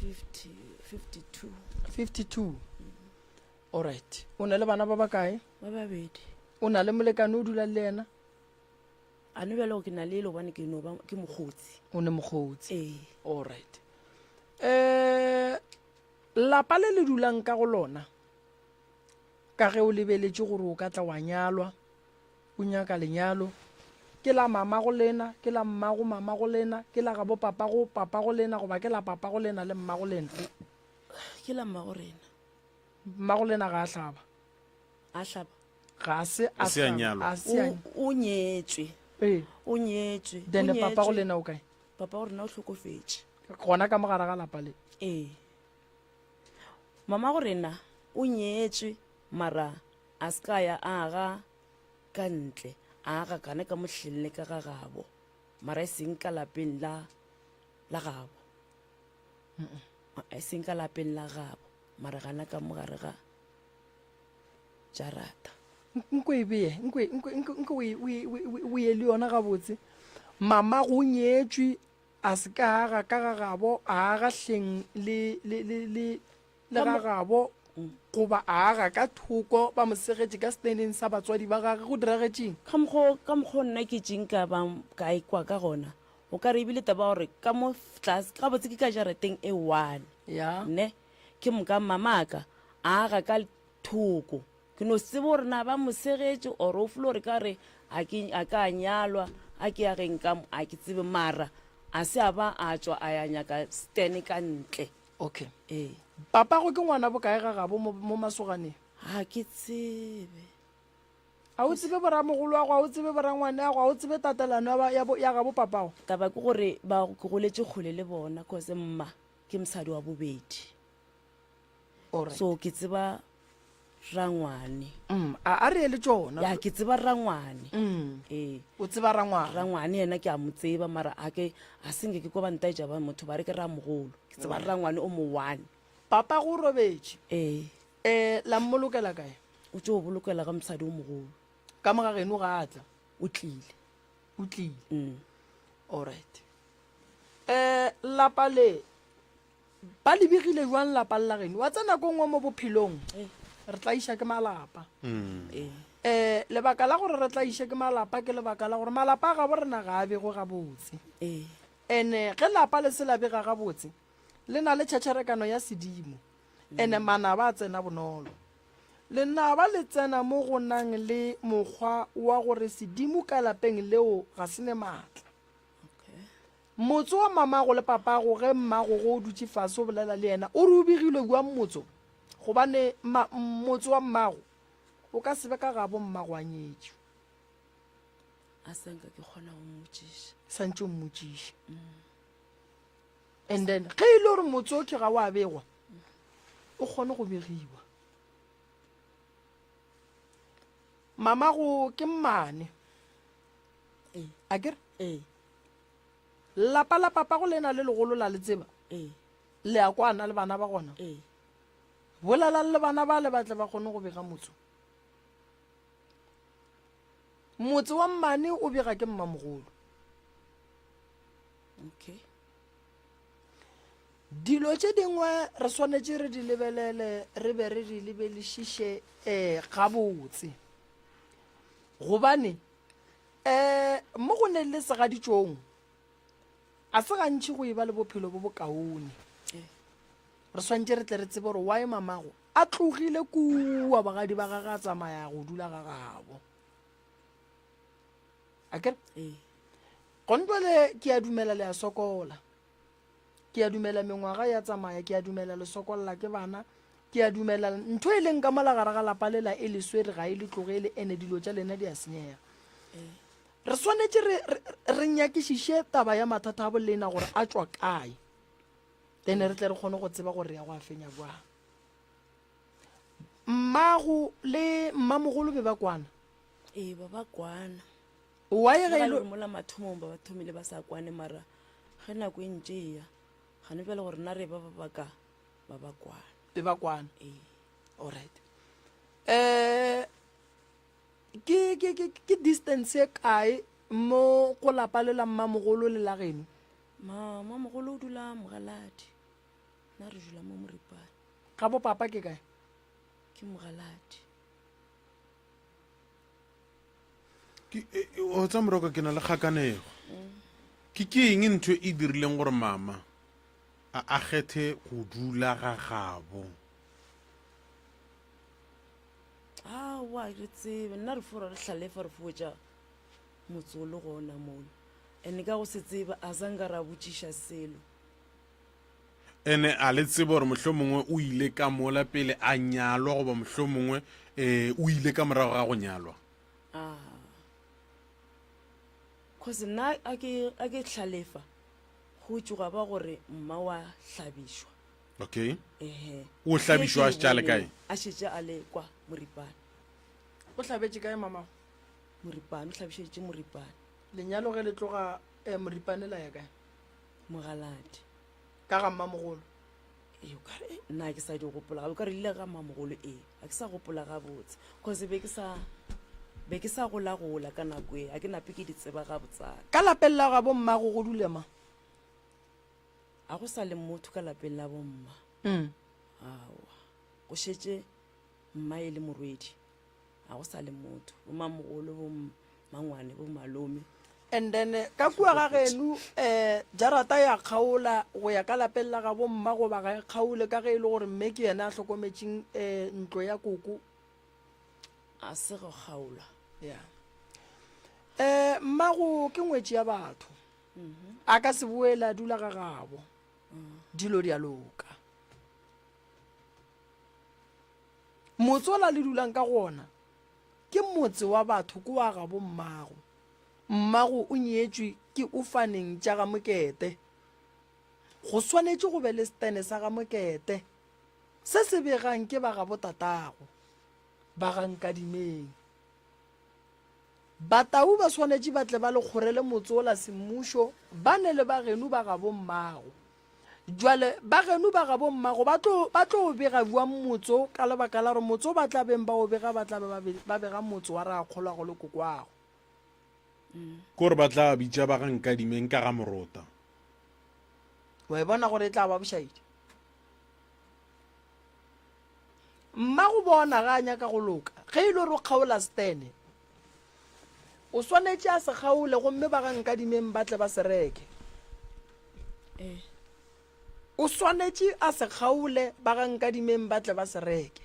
50, 52. 52. Alright. O na le bana ba bakae? Ba babedi. O na le molekane o dulang le yena? A no bjale ke na le ele gobane ke no ba ke mokgotsi. O ne mokgotsi. Ee. Alright. Um lapa le le dulang ka go lona ka ge o lebeletše gore o ka tla wa nyalwa, o nyaka lenyalo, ke la mamago lena, ke la mmago mamago lena, ke la gabo papago papago lena, goba ke la papago lena le mmago lena? Ke la mmago rena. Mmago lena ga a hlaba. A hlaba. Ga se a A se a hlaba. nyalwa. A se a O, o nyetšwe. Ee. O nyetšwe. O Then papago nyetšwe. lena o kae? Papago rena o hlokofetše. Gona ka mo gare ga lapa le. Ee. Mamago rena o nyetšwe mara a se ka ya a aga ka ntle, a aga kana ka mohleng le ka ga gabo, mara e seng ka lapeng la la gabo. E seng ka lapeng la gabo, mara gana ka mo gare ga jarata. Nko e beye, nko e- nko nko nko o e- o e- o e- o ye le yona gabotse. Mamago o nyetšwe a se ka aga ka ga gabo, a aga hleng le le le le le ga gabo goba a aga ka thoko ba mo segetše ka steneng sa batswadi ba gage go diragetšeng? Ka mokgo ka mokgo nna ke tšeng ka ba ka ikwa ka gona o ka re ebile taba gore ka mo tlase gabotse ke ka jarateng e one Ya. ne ke moka mamaka a aga ka thoko Ke no se tsebe gore na ba mo segetše or o folo gore ka re a ke a ka nyalwa a ke ya geng ka mo a ke tsebe mara a se a ba a tšwa a ya nyaka stand ka ntle. Okay. Ee. Papago ke ngwana bokae ga gabo mo, mo masoganeng? Ga ke tsebe. A o tsebe boramogoloago, a o tsebe borangwaneago, a o tsebe tatelano ya, ba, ya, bo, ya gabo papago? Taba ke gore ba ke goletše kgole le bona cause mma ke mosadi wa bobedi. Alright. So ke tseba rangwane. Mm, a a re ye le tšona. Ya ke tseba rangwane. Mm. Ee. O tseba rangwane. Rangwane yena ke a mo tseba mara a ke a se nke ke kwa ba ntaetša ba motho ba re ke ramogolo. Ke tseba rangwane o mo one. Papa go robetše. Ee. Eh, la mmolokela kae? O tšo bolokela ka mosadi o mogolo. Ka mo ga geno ga a tla. O tlile. O tlile. Mm. Alright. Eh, lapa le Ba le begile jwang lapa la geno? Wa tsena nako nngwe mo bophelong re tlaiša ke malapa. Um lebaka la gore re tlaiše ke malapa ke lebaka la gore malapa a gabo rena ga a begwe gabotse. Ee. Ene ge lapa le se la bega gabotse, le na le tšhetšherekano ya sedimo, ene manaba a tsena bonolo. Lenaba le tsena mo go nang le mokgwa wa gore sedimo ka lapeng leo ga se ne maatla. Motse wa mamago le papago ge mmago go o dutše fase o bolela le yena o re o begilwe bjang motso? Gobane ma, motse wa mmago o ka se be ka gabo mmago a nyetšwe. A sa nka ke kgona go mmotšiša. Santše o mmotšiše. And then ge e le gore motse o ke ga wa begwa, o kgone go begiwa. Mamago ke mmane. Ee. A ke re? Ee. Lapa la papago le na le legolo la le tseba? Ee. Le a kwana le bana ba gona? Ee. Bolelang le bana ba le ba tle ba kgone go bega motse. Motse wa mmane o bega ke mmamogolo. Okay. Dilo tše dingwe re swanetše re di lebelele re be re di lebelišiše eh gabotse. Gobane eh mo go neng le segaditšong a se gantši go e ba le bophelo bo bokaone. Re swanetše re tle re tsebe gore why mamago a tlogile kua bagadi ba gage a tsamaya go dula ga gabo. A kere? Ee. Gone jwale ke a dumela le a sokola. Ke a dumela mengwaga ya tsamaya, ke a dumela le sokolla ke bana, ke a dumela ntho e leng ka mola gare ga lapa lela e le swere ga e le tlogele ene dilo tša lena di a senyega. Re swanetše re, re, re nyakišiše taba ya mathata a bolena gore a tšwa kae, then re tle re kgone go tseba gore re ya go a fenya bjang. Mmago le mmamogolo be ba kwana? Ee, ba ba kwana. Why ge e le le gore mola mathomong ba ba thomile ba sa kwane mara ge nako e ntše e ya gane bjale gore na re ba ba ba ka ba ba kwana. Be ba kwana. Ee. Alright. Eh ke ke ke ke distance e kae mo go lapa le la mmamogolo le la geno? Ma mmamogolo o dula Mogaladi. Nna re dula mo Moripane. Ga bo papa ke kae? Ke Mogaladi. Ke, e, e, o tsa moroka ke na le kgakanego. Ke ke eng ntho e dirileng gore mama a a kgethe go dula ga gabo? Aowa re tsebe nna re fora re hlalefa re fotša motse o le gona mola ene ka go se tsebe a sa nka ra botšiša selo. Ene a le tsebe gore mohlomongwe o ile ka mola pele a nyalwa goba mohlomongwe um o ile ka morago ga go nyalwa? Ah. Cause nna a ke a ke hlalefa go tšoga ba gore mma wa hlabišwa. Okay. Ehe. O hlabišwa a šetše a le kae? A šetše a le kwa Moripane. O hlabetše kae mamago? Moripane, o hlabišeditše Moripane. Lenyalo ge le tloga eh, Moripane la ya kae? Mogaladi. Ka ga mmamogolo? Ee, o kare eh, nna ke sa di gopola gabe, o kare ile ga mmamogolo ee, ga ke sa gopola gabotse cause be ke sa be ke sa golagola ka nako e, ga ke nape ke di tseba gabotsana. Ka lapeng la gabo mmago go dule mang? Ga go sa le motho ka lapeng la bomma. Mm. Aowa, go šetše mma e le morwedi. Ga go sa le motho, bo mamogolo, bo mangwane, bo malome. And then ka kua ga geno um jarata ya kgaola go ya ka lapeng la gabo mma goba ga e kgaole ka ge e le gore mme ke yena a hlokometšeng um ntlo ya koko? A se go kgaolwa. Ya. Um mmago ke ngwetši ya batho. A ka se boele a dula ga gabo. Dilo di a loka. Motse ola le dulang ka go ona ke motse wa batho ke wa gabo mmago. Mmago o nyetšwe ke Ufaneng tša ga Mokete. Go swanetše go be le setene sa ga Mokete se se begang ke ba gabo tatago, ba ga Nkadimeng. Batau ba swanetše ba tle ba le kgorele motse ola semmušo ba ne le ba geno ba gabo mmago. Jwale ba geno ba gabo mmago ba tlo, ba tlo o bega bjang motse o ka lebaka la gore motse o ba tla beng ba o bega ba tla be ba be, ba bega motse wa rakgolwago le kokwago. Ke gore ba tla bitša ba ga Nkadimeng ka ga Morota. Wa e bona gore e tla ba bošaedi? Mma go bona ga a nyaka go loka. Ge e le gore o kgaola stene, o swanetše a se kgaole gomme ba ga Nkadimeng ba tle ba se reke. Ee. O swanetše a se kgaole ba ga Nkadimeng ba tle ba se reke.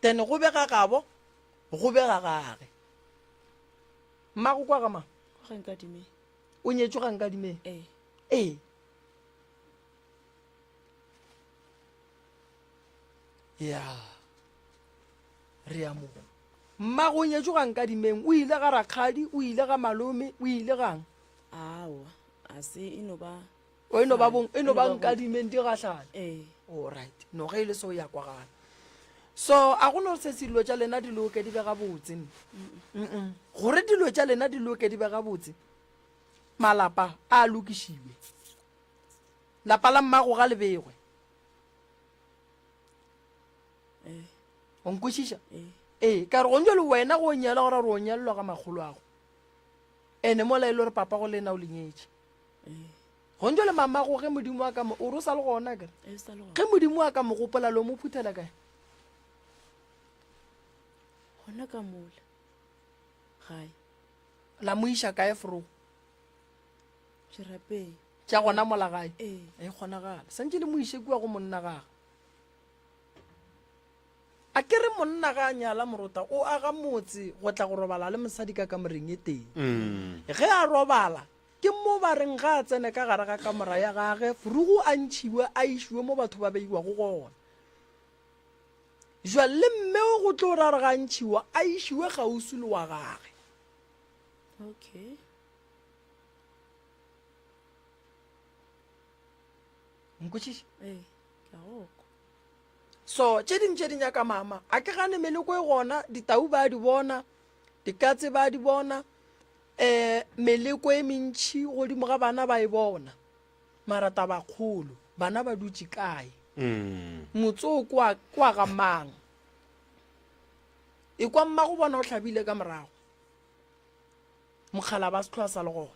Then go be ga gabo, go be ga gage. Mmago kwa ga mang? Kwa ga Nkadimeng. O nyetšwe ga Nkadimeng? Ee. Ee. Ya. Re ya mo. Mmago o nyetšwe ga Nkadimeng, o ile ga rakgadi, o ile ga malome, o ile gang? Aowa, a se e no ba. O e no ba bong, e no ba Nkadimeng di gahlana. Ee. All right. No ge e le so ya kwagala. So a go no se se dilo tša lena di loke di be gabotse. Mm. Gore dilo tša lena di loke di be gabotse. Malapa a lokišiwe. Lapa la mmago ga le begwe. Ee. O nkwešiša? Ee. Ee, ka re gong jalo wena go nyala gore re o nyalelwa ga makgolo ago. Ene mola e le gore papa go lena o le nyetše. Gong jalo mamago ge Modimo a ka mo o re o sa le gona kere. Ee, sa le gona. Ge Modimo a ka mo gopola lo mo phuthela kae? Gona ka mola. Gae. La mo iša kae fro? Dirapeng. Tša gona mola gae? Ee. E kgonagala. Santše le mo iše kua go monna gage. A ke re monna ga a nyala morota o aga motse go tla go robala le mosadi ka kamoreng e tee. Ge a robala ke mo ba reng ga a tsene ka gare ga kamora ya gage furugu a ntšhiwe a išiwe mo batho ba beiwago gona. Jwale le mme o go tlo ra re ga a ntšhiwa a išiwe kgauswi le wa gage. Okay. Nkwešiša? Ee, ke a go kwa. So tše ding tše di nyaka mama. A ke gane meleko e gona, ditau ba di bona, dikatse ba di bona, um meleko e mentšhi godimo ga bana ba e bona. Mara tabakgolo, bana ba dutše kae? Motse o kwa kwa ga mang? E kwa mmago bona o hlabile ka morago. Mokgala ba se sa le gona.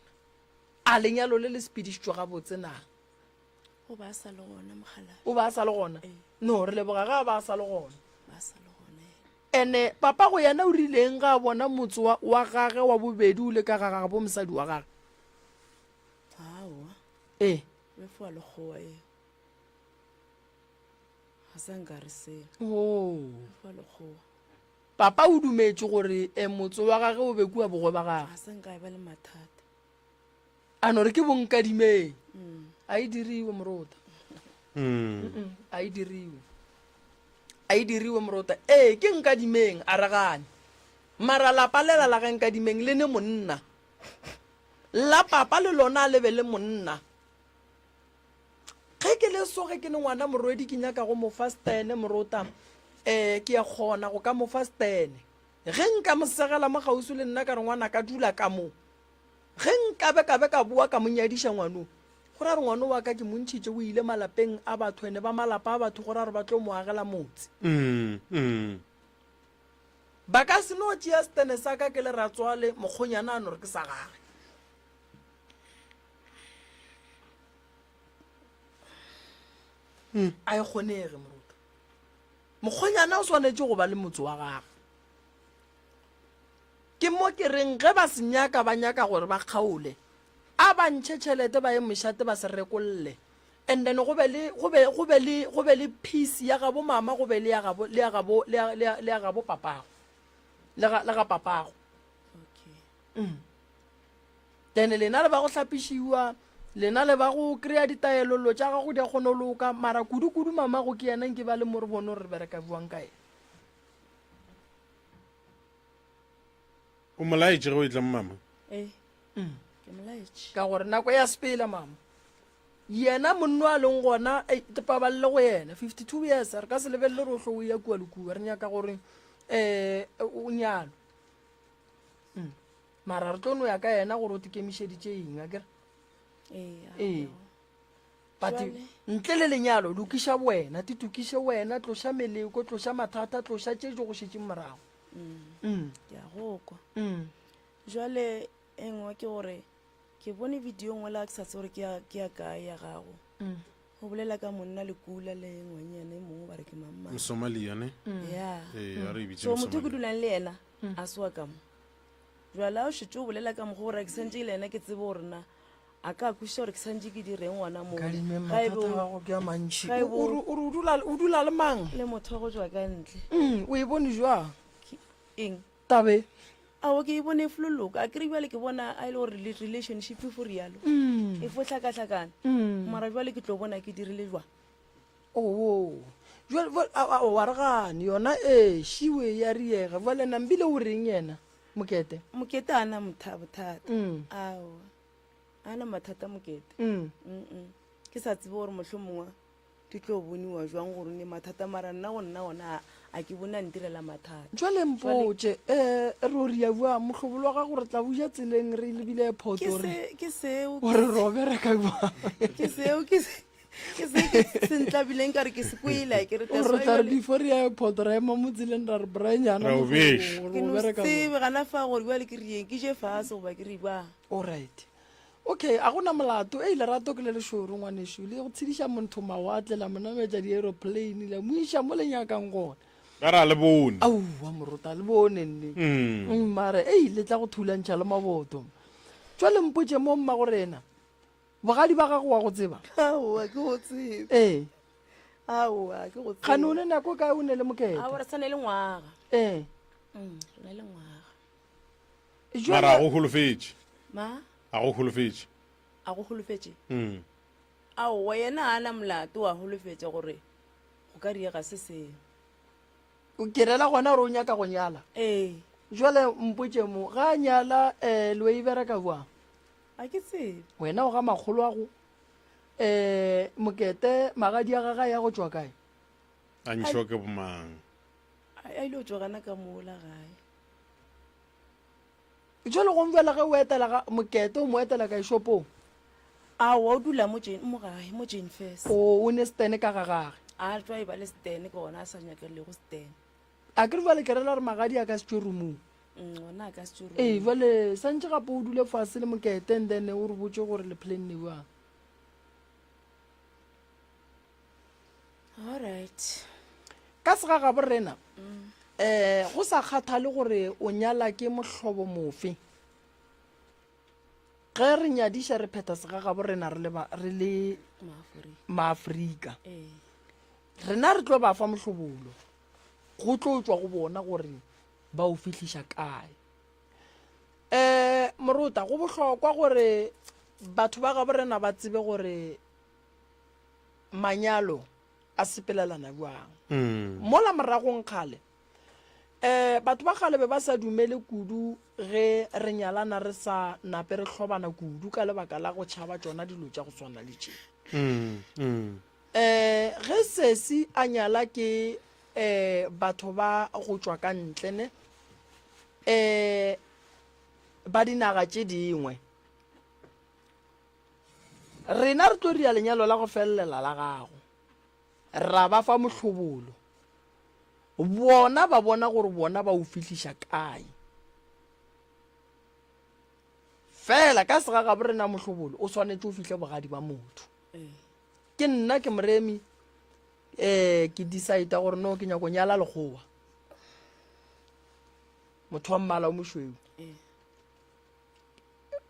A lenyalo le le sepedišitšwe gabotse na? O ba a sa le gona mokgalabje. O ba a sa le gona? Ee. No, re leboga ga a ba a sa le gona. Ba sa le gona yena. Ene papa go yena o rileng ga a bona motse wa, wa gage wa bobedi o le ka ga gabo mosadi wa gage? Aowa. Ee. Be foa lekgowa eo. Ga sa nka re selo. Oh. Be foa lekgowa. Papa o dumetše gore e motse wa gage o be kua bogwe ba gage. Ga sa nka e ba le mathata. A no re ke bonkadimeng. A e diriwe morota. A e diriwe. A e diriwe morota. Ee, ke nkadimeng, a re gane. Mara lapa lela la ga nkadimeng le ne monna. La papa le lona a le be le monna. Ge ke le so ge ke ne ngwana morwedi ke nyaka go mo fa stene morota, um ke ya kgona go ka mo fa stene. Ge nka mo segela mo kgauswi le nna ka re ngwana ka dula ka mo. Ge nkabe ka be ka boa ka mo nyadiša ngwano, go ra gore ngwano wa ka ke mo ntšhitše o ile malapeng a batho ene ba malapa a batho go ra gore ba tlo mo agela motse. Ba ka se no tšea setene sa ka ke le ratswale mokgonyana a no re ke sa gage. A e kgonege moruta. Mokgonyana o swanetše go ba le motse wa gage. Ke mo ke reng ge ba se nyaka ba nyaka gore ba kgaole, a ba ntšhe tšhelete ba ye mošate ba se rekolle. And then go be le go be go be le go be le piece ya gabo mama go be le ya gabo le ya gabo le ya le ya le ya gabo papago. Le ga le ga papago. Okay. Mm. Then lena le ba go hlapišiwa, lena le ba go kry-a ditaelo lo tša gago di a kgona go loka, mara kudu-kudu mamago ke yena nke ba le mo re bone gore re bereka bjang ka yena. O mo laetše ge o etla mo mama? Ee, ke mo laetše. Ka gore nako ya sepela mama. Yena monno a leng gona, ei, te pabalele go yena. 52 years, re ka se lebelele gore o hlo o ya kua le kua. Re nyaka gore um o nyalwe. Mm. Mara re tlo no ya ka yena gore o tekemišeditše eng, akere? Ee. Ee. But Jwale? ntle le lenyalo, lokiša wena, te tokiše wena, tloša meleko, tloša mathata, tloša tše di go šetšeng morago. Mm. Ke a go kwa. Mm. Jwale e nngwe ke gore ke bone video nngwe la ke sa tsebe gore ke ya ke ya kae ya gago. Mm. O bolela ka monna le kula le ngwanyana e mongwe ba re ke mang mang. Mosomalia ne? Ya. Ee, a re e bitše So motho ke Mosomalia. dulang le yena a se wa ka mo. Jwale a o šetše o bolela ka mokgwa gore ke santše ke le yena ke tsebe gore na a ka kwešiša gore ke santše ke direng gona moo. Kadimeng Ga e mathata be a o- gago ke a mantši. ga e O bo- o re o re o dula o dula le mang? le motho wa go tšwa ka ntle. Mm, o e bone jwang? Ke eng? Tabe. Aowa ke e bone e floloka. A kere bjale ke bona a e le gore le relationship e fo rialo. E fo hlakahlakana. Mara bjale ke tlo bona ke dirile jwang. Oo. Jwale jwale a a wa re gane yona ee šiwe ya riega. Jwale Nambile o reng yena Mokete? Mokete a na motha bothata. Aowa. A na mathata Mokete. Mm. Ke sa tsebe gore mohlomongwe Di tlo boniwa jwang gore o ne mathata mara nna go nna ona a ke bone a ntirela mathata. Jwale mpotše, eh, re o ria bjang? Mohlobolo wa gago re tla o ja tseleng re lebile airport Ke gore se, ke seo, ke gore re o bereka bjang? Ke seo, ke se, ke se ke se ntlabileng ka re ke se kwele, ke re that's Gore why tla re jwale before re ya airport ra ema mo tseleng ra re Brian-nyana Ra o mohlobolo beša. gore Ke o no bereka bjang? tsebe gana fa gore bjale ke rieng, ke je fase goba ke re bjang. Alright. Okay, a gona molato. Ei, lerato ke le lešoro, ngwanešu. Le go tshediša montho mawatle, la mo nametša di-aeroplane, la mo iša mo le nyakang gona. Ka re a le bone. Aowa, morota, le bone nne. Mm. Mare, ei, le tla go thulantšha le maboto. Jwale mpotše mo, mmagorena, bogadi ba gago wa go tseba? Aowa, ke go tsebe. Ee. Aowa, ke go tsebe. Kgane o ne nako kae o ne le Mokete? Aowa, re sa ne le ngwaga. Ee. Mm, re na le ngwaga. Mara a go holofetše. Ma? A go holofetše. A go holofetše? Mm. Aowa, yena a na molato wa holofetša gore go ka diega se sengwe. O ke rela gona gore o nyaka go nyala? Ee. Jwale mpotše mo, ga a nyala um le o e bereka bjang? A ke tsebe. Wena o ga makgolo a go um Mokete magadi a gagwe a ya go tšwa kae? A ntšhiwa ke bomang? A ile go tšwa gana ka mola gae. Jwale gomme bjale ge o etela ga Mokete, o mo etela kae shopong? Aowa, o dula mo Jane, mo gae, mo Jane Furse. O, o ne stene ka ga gage. A tšwa e ba le stene, ke gona a sa nyakelego stene. A ke re bjale ke rela gore magadi a ka se tšwe roomong. Mm, gona a ka se tšwe roomong. Ee, bjale santše gape o dule fase le Mokete and then o re botše gore le planne bjang. Alright. Ka segagabo rena, um go sa kgathale gore o nyala ke mohlobo mofe, ge re nyadiša re phetha segagabo rena re le ba, re le Maafrika. Rena re tlo ba fa mohlobolo, go tlo tšwa go bona gore ba o fihliša kae. Um morota, go bohlokwa gore batho ba gabo rena ba tsebe gore manyalo a sepelelana bjang. Mola moragong kgale, um batho ba kgale be ba sa dumele kudu ge re nyalana re sa nape re hlobana kudu ka lebaka la go tšhaba tšona dilo tša go swana le tše. Um ge sesi a nyala ke um batho ba go tšwa ka ntle ne, um ba dinaga tše dingwe, Rena re tlo ria lenyalo la go felelela la gago, ra ba fa mohlobolo. Bona ba bona gore bona ba o fihliša kae. Fela ka segagabo rena mohlobolo o swanetše o fihle bogadi ba motho. Ke nna ke moremi um ke decide gore no ke nyako nyala lekgowa, motho wa mmala o mošweu.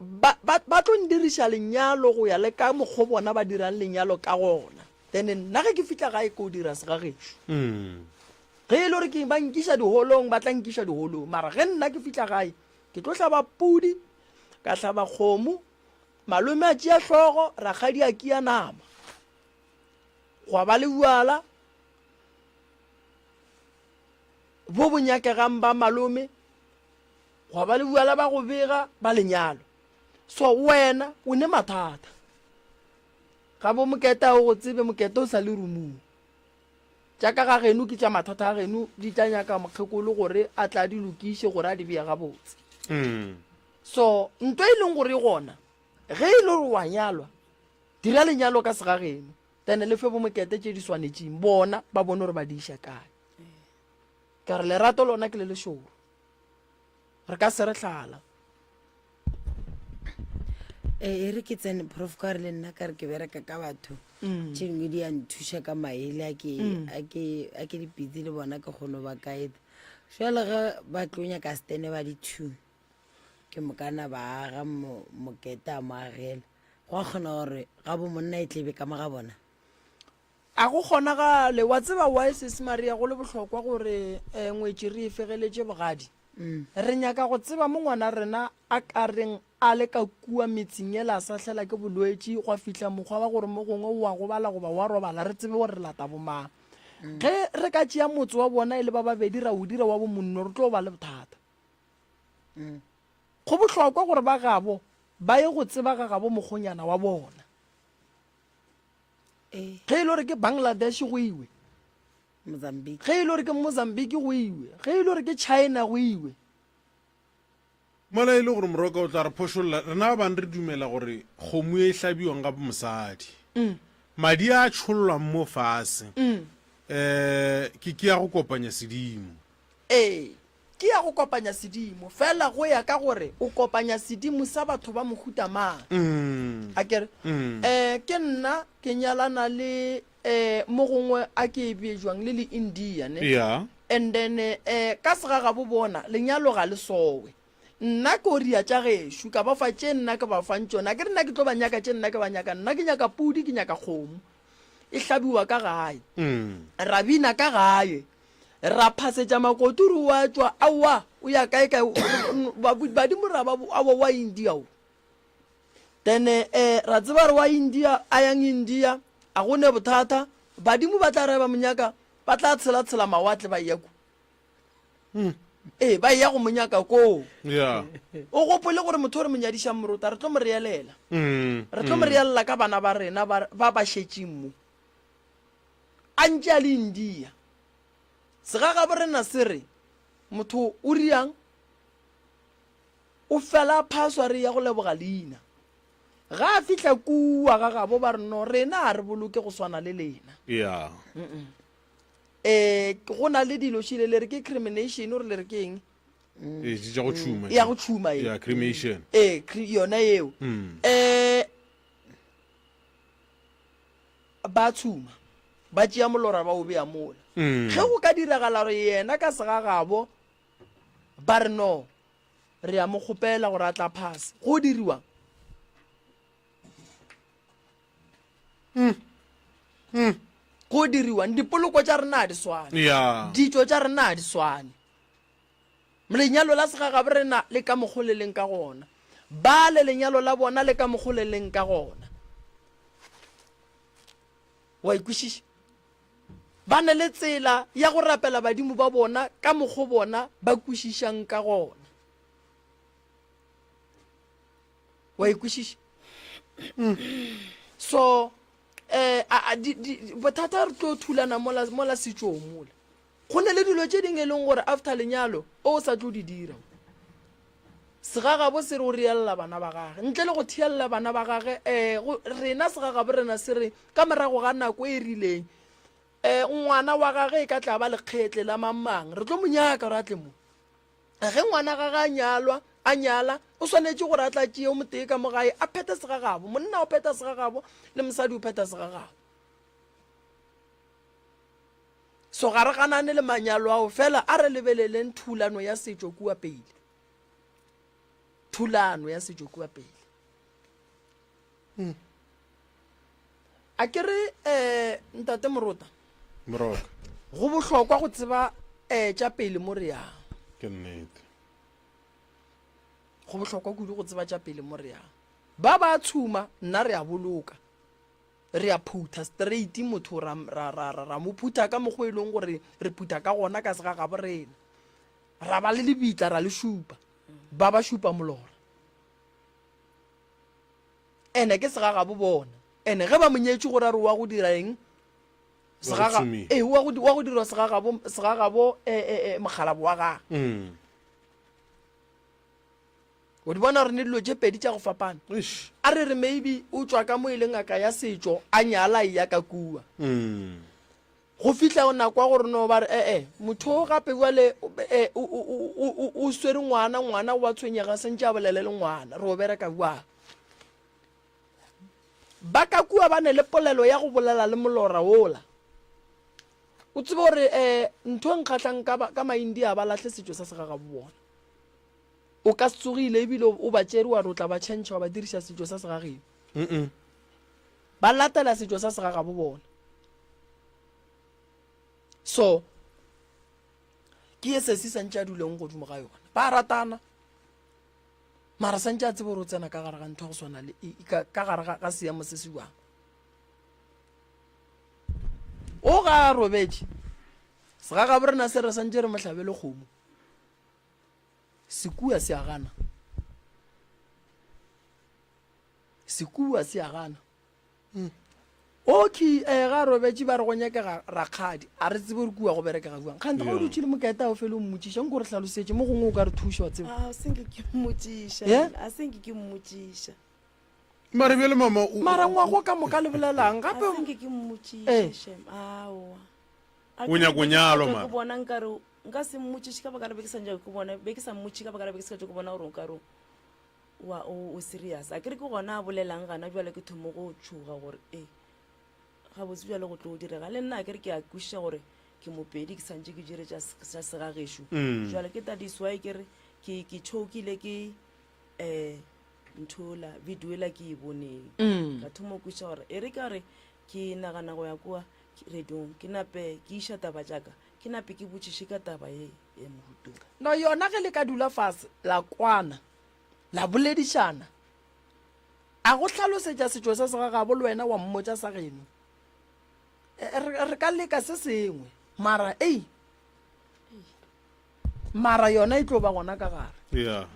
Ba, ba, ba tlo ndiriša lenyalo go ya le ka mokgo bona ba dirang lenyalo ka gona. Then nna ge ke fihla gae ko dira segagešo. Mm. Ge e le gore ke ba nkiša diholong, ba tla nkiša diholong. Mara ge nna ke fihla gae, ke tlo hlaba pudi, ka hlaba kgomo, malome a tšea hlogo, rakgadi a kia nama. Gwa ba le bjala bo bo nyakegang ba malome, Gwa ba le bjala ba go bega ba lenyalo. So wena o ne mathata. Ga bo Mokete a o go tsebe, Mokete o sa le rumung. Tša ka ga geno ke tša mathata a geno, di tla nyaka mokgekolo gore a tla di lokiše gore a di beye gabotse. Mm. So nto e leng gore e gona, ge e le gore wa nyalwa, dira lenyalo ka segageno, then le fe bo Mokete tše di swanetšeng, bona ba bone gore ba di iša kae. Ka re lerato lona ke le lešoro. Re ka se re hlala. Ee, e re ke tsene prof ka gore le nna ka re ke bereka ka batho mm. tše dingwe di ya nthuša ka maele a ke mm. a ke dipitse le bona ke kgono ba kaeta jale ge ba tlo nyaka stene ba di-two ke mokana ba aga mokete a mo agela go a kgona gore ga bo monna e tlebe ka mo ga bona A go kgonagale. Wa tseba why Sesi Maria go le bohlokwa gore eh, ngwetši re e fegeletše bogadi? Re nyaka go tseba mo ngwana rena a ka reng a le ka kua metseng yela a sahlela ke bolwetši gwa fihla mokgwa wa gore mo gongwe o a gobala goba wa robala re tsebe gore re lata bomang. Ge re ka tšea motse wa bona e le ba babedi ra o dira wa bomonno re tlo ba le bothata. Go bohlokwa gore ba gabo ba ye go tseba ga gabo mokgonyana wa bona. Ee. Ge e le gore ke Bangladesh go iwe. Mozambique. Ge e le gore ke Mozambique go iwe. Ge e le gore ke China go iwe. Mola e le gore Moroka o tla re phošolla, rena ba bang re dumela gore kgomo e hlabiwang ga mosadi, madi a tšhollwang mo fase, um ke ke ya go kopanya sedimo. Ee, ke ya go kopanya sedimo, fela go ya ka gore o kopanya sedimo sa batho ba mohuta mang. A ke re, um ke nna ke nyalana le um mo gongwe a ke e bee jwang le le-India ne? Yeah. And then um ka segagabo bona lenyalo ga le sowe. Nna ko ria tša gešo ka ba fa tše nna ke ba fang tšona. A ke re nna ke tlo ba nyaka tše nna ke ba nyakang. Nna ke nyaka pudi, ke nyaka kgomo. E hlabiwa ka gae. Ra bina ka gae. Ra phasetša makoturi wa tšwa aowa o ya kae kae badimo ra ba aowa wa India o. Then eh ra tseba re wa India a yang India a go ne bothata badimo ba tla re ba monyaka ba tla tshela tshela mawatle ba ya ku. Ee ba ya go monyaka koo. Yeah. O gopole gore motho o re monyadišang morota re tlo mo reelela. Mm. Re tlo mo reelela ka bana ba rena ba ba ba šetšeng mo. A ntše a le India. Segagabo rena se re, motho o riang? O fela a phaswa re ya go leboga leina. Ga a fihla kua ga gabo ba re no rena a re boloke go swana le lena. Yeah. Eh go na le dilo šile le re ke crimination gore le re ke eng? Ee, tša go tšhuma. Ya go tšhuma e. Yeah, cremation. Eh, yona eo. Mm. Eh ba tshuma ba tšea molora ba o bea mola mm. ge go ka diragala gore yena ka segagabo ba re no re ya mo kgopela gore a tla phase go diriwang mm. Mm. go diriwang dipoloko tša rena a di swane yeah. ditšo tša rena a di swane lenyalo la segagabo rena le ka mokgo le leng ka gona ba le lenyalo la bona le ka mokgo le leng ka gona wa ikwešiša ba ne le tsela ya go rapela badimo ba bona ka mokgo bona ba kwešišang ka gona wa ikwešiša mm. so eh a bothata re tlo thulana mola mola setšong mola Go na le dilo tše dingwe e leng gore after lenyalo o sa tlo di dira. Segagabo se re o reella bana ba gage. Ntle le go theella bana ba gage, um rena segagabo rena se re ka morago ga nako e rileng, um ngwana wa gage e ka tla ba lekgetle la mang mang, re tlo mo nyaka gore a tle mo. Ge ngwana gage a nyalwa, a nyala, o swanetše gore a tla tšee o motee ka mo gae a phethe segagabo. Monna o phetha segagabo le mosadi o phetha segagabo. So ga re ganane le manyalo ao, fela a re lebeleleng thulano ya setšo kua pele. Thulano ya setšo kua pele. Hmm. A ke re eh, ntate Morota. Moroka. Go bohlokwa go tseba eh, tša pele mo re yang. Ke nnete. Go bohlokwa kudu go tseba tša pele mo re yang. Ba ba tshuma, nna re a boloka. Re a phutha straight motho ra, ra, ra, ra, ra mo phutha ka mokgwa e leng gore re phutha ka gona ka segagabo rena. Ra ba le lebitla ra le šupa. Ba ba šupa molora. Ene ke segagabo bona. Ene ge ba mo nyetše go ra re wa go dira eng? Segaga, ee, wa go, wa go dirwa segagabo, segagabo e, e, e, mokgalabo wa gagwe. Mm. O di bona gore ne dilo tše pedi tša go fapana. Eish. A re re maybe o tšwa ka mo e le ngaka ya setšo a nyala e ya ka kua. Mm. Go fihla nako ya gore no ba re ee motho o gape bjale eh, o, o, o, o, o swere ngwana ngwana wa tshwenyega sentše a bolele le ngwana re o bereka bjang. Ba ka kua ba ne le polelo ya go bolela le molora wola. O tsebe gore um ntho e nkgahlang ka, ka Maindia a ba lahle setšo sa segagabo bona. O ka se tsogile ebile o ba tšere wa re o tla ba tšhentšha wa ba diriša setšo sa segageno. Ba latela setšo sa segagabo bona. So ke ye sesi santše a duleng godimo ga yona. Ba ratana. Mara santše a tsebe gore o tsena ka gare ga ntho ya go swana le ka, ka gare ga, ga seemo se se jwang. O ga a robetše. Segagabo rena se re santše re mo hlabele kgomo. Sekua se a gana. Sekua se a gana. Okay, eh, ga a robetše ba re go nyakega rakgadi. A re tsebe gore kua go berekega jwang. Kgante ga o dutše le moketa o fele o mmotšiša, nko re hlalosetše mo gongwe o ka re thuša wa tseba. A se nke ke mmotšiša. Yeah? A se nke ke mmotšiša. Mara bjale mama o Mara ngwago ka moka le bolelang A gape se nke ke mmotšiše Eh. shem. Aowa. A O ke nyako be ke sa nyalwa tšwa mara. Ke bona nkare nka se mmotšiše ka baka la be ke sa nyake go bona be ke sa mmotšiše ka baka la be ke sa tšwa ke bona gore o ka re wa o o serious. A ke re ke gona a bolelang gana bjale ke thomo go tšhoga gore e gabotse bjale go tlo direga le nna a ke re ke a kwešiša gore ke mopedi ke santše ke jere tša tša segagešo. Jwale ke that is why ke re ke ke chokile ke eh nthola video ela ke e boneng. Ka thoma go kwešiša gore e re ka re ke nagana go ya kua radiong ke nape ke iša taba tša ka ke nape ke botšiše ka taba ye ya mohutong. No yona ge le ka dula fase la kwana la boledišana a go hlalosetša setšo sa segagabo le wena wa mmotša sa geno e, re, re ka leka se sengwe mara ei mara yona e tlo ba gona ka gare yeah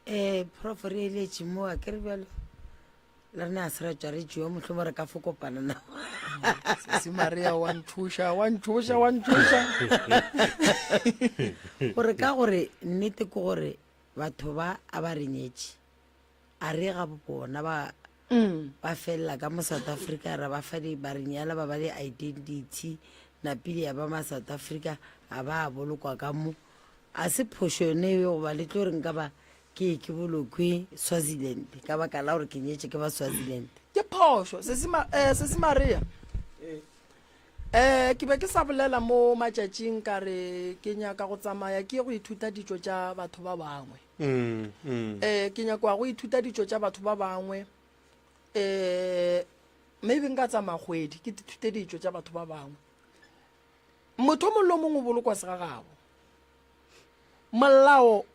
um prof re eletše mo a ke re bjalo le rena a se ra tšwa re tšewa mohlomong re ka fo kopana na sesi maria wa ntšhoša wa ntšhoša wa ntšhoša gore ka gore nnete ke gore batho ba a ba re nyetše a re ga bona ba mm. ba felela ka mo south africa ra ba fa ba re nyala ba ba le identity napile ya ba ma south africa a ba a bolokwa ka mo a se phošo yone eo goba le tlo re nka ba Ke ke bolokwe Swaziland ka baka la gore ke nyetše ke ba Swaziland. Ke phošo, Sesi, Ma, eh, Sesi Maria. Eh, ke be ke sa bolela mo matšatšing ka re ke nyaka go tsamaya ke ye go ithuta ditšo tša batho ba bangwe. Mm, mm. Eh, ke nyaka go ithuta ditšo tša batho ba bangwe. Eh, maybe nka tsamaya kgwedi ke ithute ditšo tša batho ba bangwe. Motho o mongwe le o mongwe o bolokwa segagabo. Molao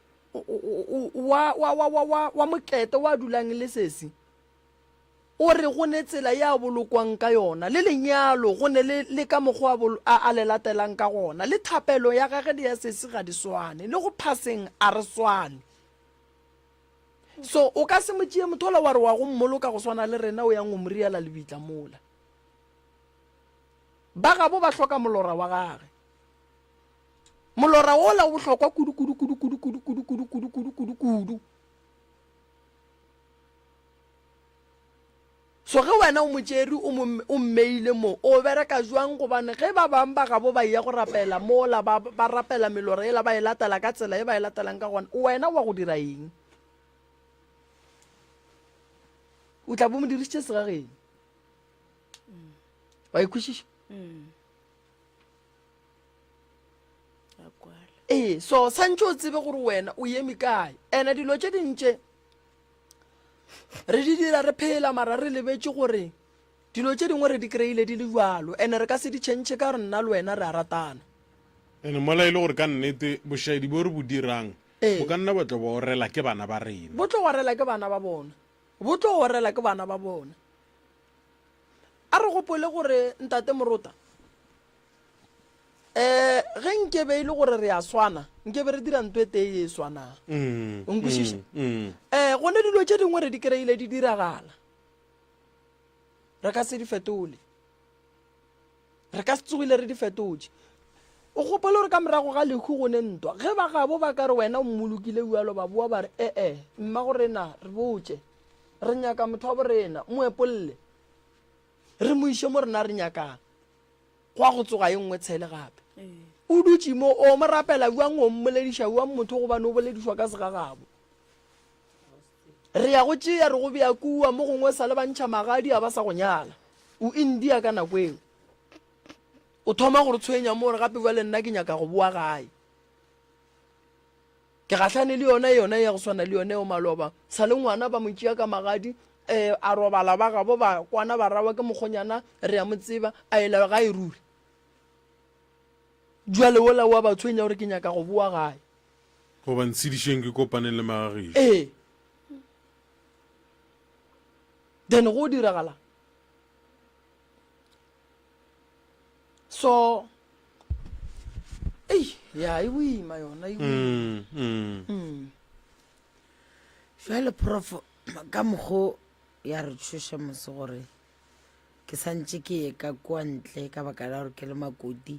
wa, wa, wa, wa, wa, wa mokete wa dulang le sesi o re go ne tsela ye a bolokwang ka yona, le lenyalo go ne le, le ka mokgwa a, a, a le latelang ka gona, le thapelo ya gage le ya sesi ga di swane, le go phaseng a re swane. So o ka se mo tšee motho ola wa re wa go mmoloka go swana le rena o yang go mo riela lebitla mola. Ba gabo ba hloka molora wa gage. Molora wola o bohlokwa kudu kudu kudu kudu kudu kudu kudu kudu kudu kudu kudu. So ge wena o mo tšere o mo o mmeile mo, o bereka jwang gobane ge ba bang ba gabo ba eya go rapela mola ba ba rapela melora yela ba e latela ka tsela ye ba e latelang ka gona, wena wa go dira eng? O tla bo mo dirišitše segageng. Wa e kwešiša? Mm. A kwala. Ee, so santše o tsebe gore wena o eme kae. Ene dilo tše dintše re di dira re phela mara re lebetše gore dilo tše dingwe re di kry-ile di le jalo ene re ka se di tšhentšhe ka gore nna le wena re a ratana. Ene mola e le gore ka nnete bošaedi bo re bo dirang Ee. bo ka nna ba tlo ba orela ke bana ba rena. Bo tlo orela ke bana ba bona. Bo tlo orela ke bana ba bona. A re gopole gore Ntate Morota, um ge nke be e le gore re a swana, nke be re dira nto e tee ye e swanang. Mm, O nkwešiša? mm, mm. Um gone dilo tše dingwe re di kry-ile di diragala, re ka se di fetole, re ka se tsogile re di fetotše. O gopole gore ka morago ga lehu go ne ntwa, ge ba gabo ba ka re wena o mmolokile bjalo, ba boa ba re ee, mmagorena re botše, re nyaka motho wa borena, mo epolle. Re mo iše mo rena re nyakang. Gwa go tsoga ye nngwe tshele gape. O dutše mo, o mo rapela bjang, o mmolediša bjang motho gobane o boledišwa ka segagabo. Re ya go tšea re go bea kua, mo gongwe sa le ba ntšha magadi a ba sa go nyala. O India ka nako eo. O thoma go re tshwenya mo gore gape bjale nna ke nyaka go boa gae. Ke gahlane le yona yona ya go swana le yone eo maloba. Sa le ngwana ba mo tšea ka magadi, eh, a robala ba gabo ba kwana ba rawa ke mokgonyana re ya mo tseba, a ela gae ruri. Jwale wola wa ba tshwenya gore ke nyaka go boa gae. Goba ntshedišeng ke kopaneng le magagešo. Ee. Then go diragala. So ei ya e boima yona e boima. Mm, mm. Mm. Jwale prof ka mokgo ya re tšhoša mose gore ke santše ke ye ka kua ntle ka baka la gore ke le makoti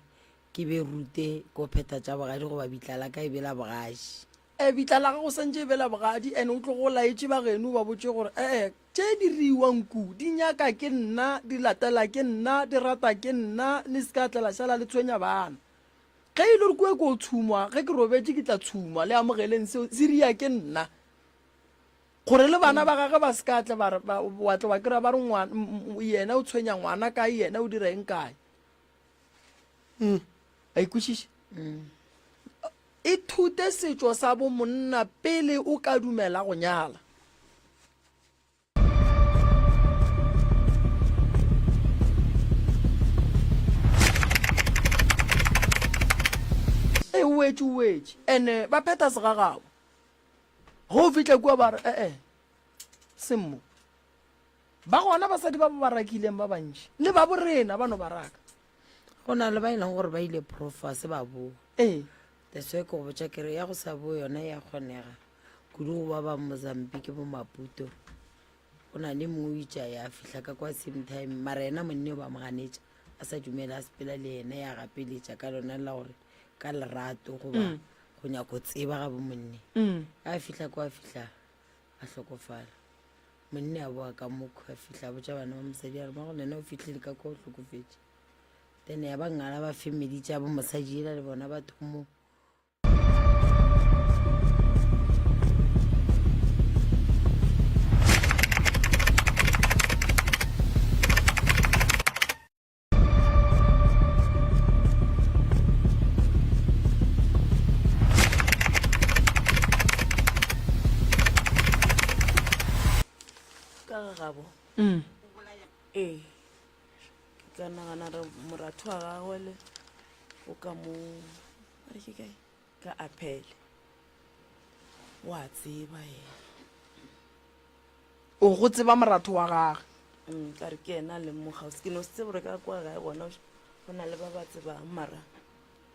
ke be rute ko phetha tša bogadi goba bitla la ka e be la bogaši. E, bitla la gago santše e be la bogadi and o tlogo o laetše ba geno o ba botše gore ee tše di riwang ku di nyaka ke nna, di latela ke nna, di rata ke nna, le se ka tla la šala le tshwenya bana. Ge e le gore kua ko tshumwa, ge ke robetše ke tla tshumwa, le amogeleng seo, se ria ke nna. Gore le bana ba gage ba se ka tle ba re, ba, wa tla wa kry-a ba re ngwana, yena o tshwenya ngwana kae, yena o dira eng kae. Mm. A ikwešiše? Mm. Ithute setšo sa bo monna pele o ka dumela go nyala. E o wetše o wetše ene ba phetha segagabo. Ge o fihla kua ba re ee semmo. Ba gona basadi ba ba ba rakileng ba bantši le ba borena ba no ba raka. Go na le ba e leng gore ba ile prof a se ba boa. Ee. That's why ke go botša ke re ya go sa boe yona ya kgonega kudu go ba ba Mozambique bo Maputo. Go na le mongwe o itše a ya fihla ka kwa same time mara yena monne ba mo ganetša a sa dumele a sepela le yena ya gapeletša ka lona la gore ka lerato goba mm. go nyako tseba ga bo monne. Mm. A fihla kwa fihla a hlokofala. Monna a boa ka mokho a fihla a botša bana ba mosadi a re mago nena o fihlile ka kwa o hlokofetše. Then ya ba ngala ba family tša bo mosadi ela le bona ba thomo. Ka ga gabo Mm. ee ke tla nagana re moratho wa gagwe le o ka mo a re ke kae ka aphele wa tseba yena O go tseba moratho wa gage. Mm, ka re ke yena a leng mo gausi ke no se tsebe gore ka kwa gae gona go na le ba ba tsebang mara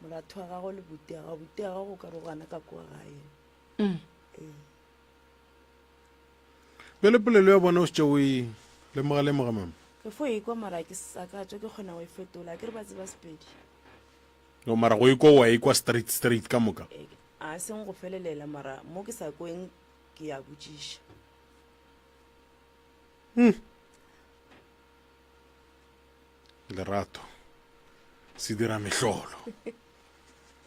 moratho wa gagwe le buti ya gago buti ya gago o ka re gana ka kwa gae Mm. ee Bjale polelo ya bona o šetše o e lemoga lemoga mama. Ke fo e kwa mara ke sa ka tšwa ke kgona go e fetola ke re ba tseba Sepedi. No mara go e kwa wa e kwa straight straight ka moka. Ee, a seng go felelela mara mo ke sa kweng ke ya botšiša. Hmm. Lerato se dira mehlolo.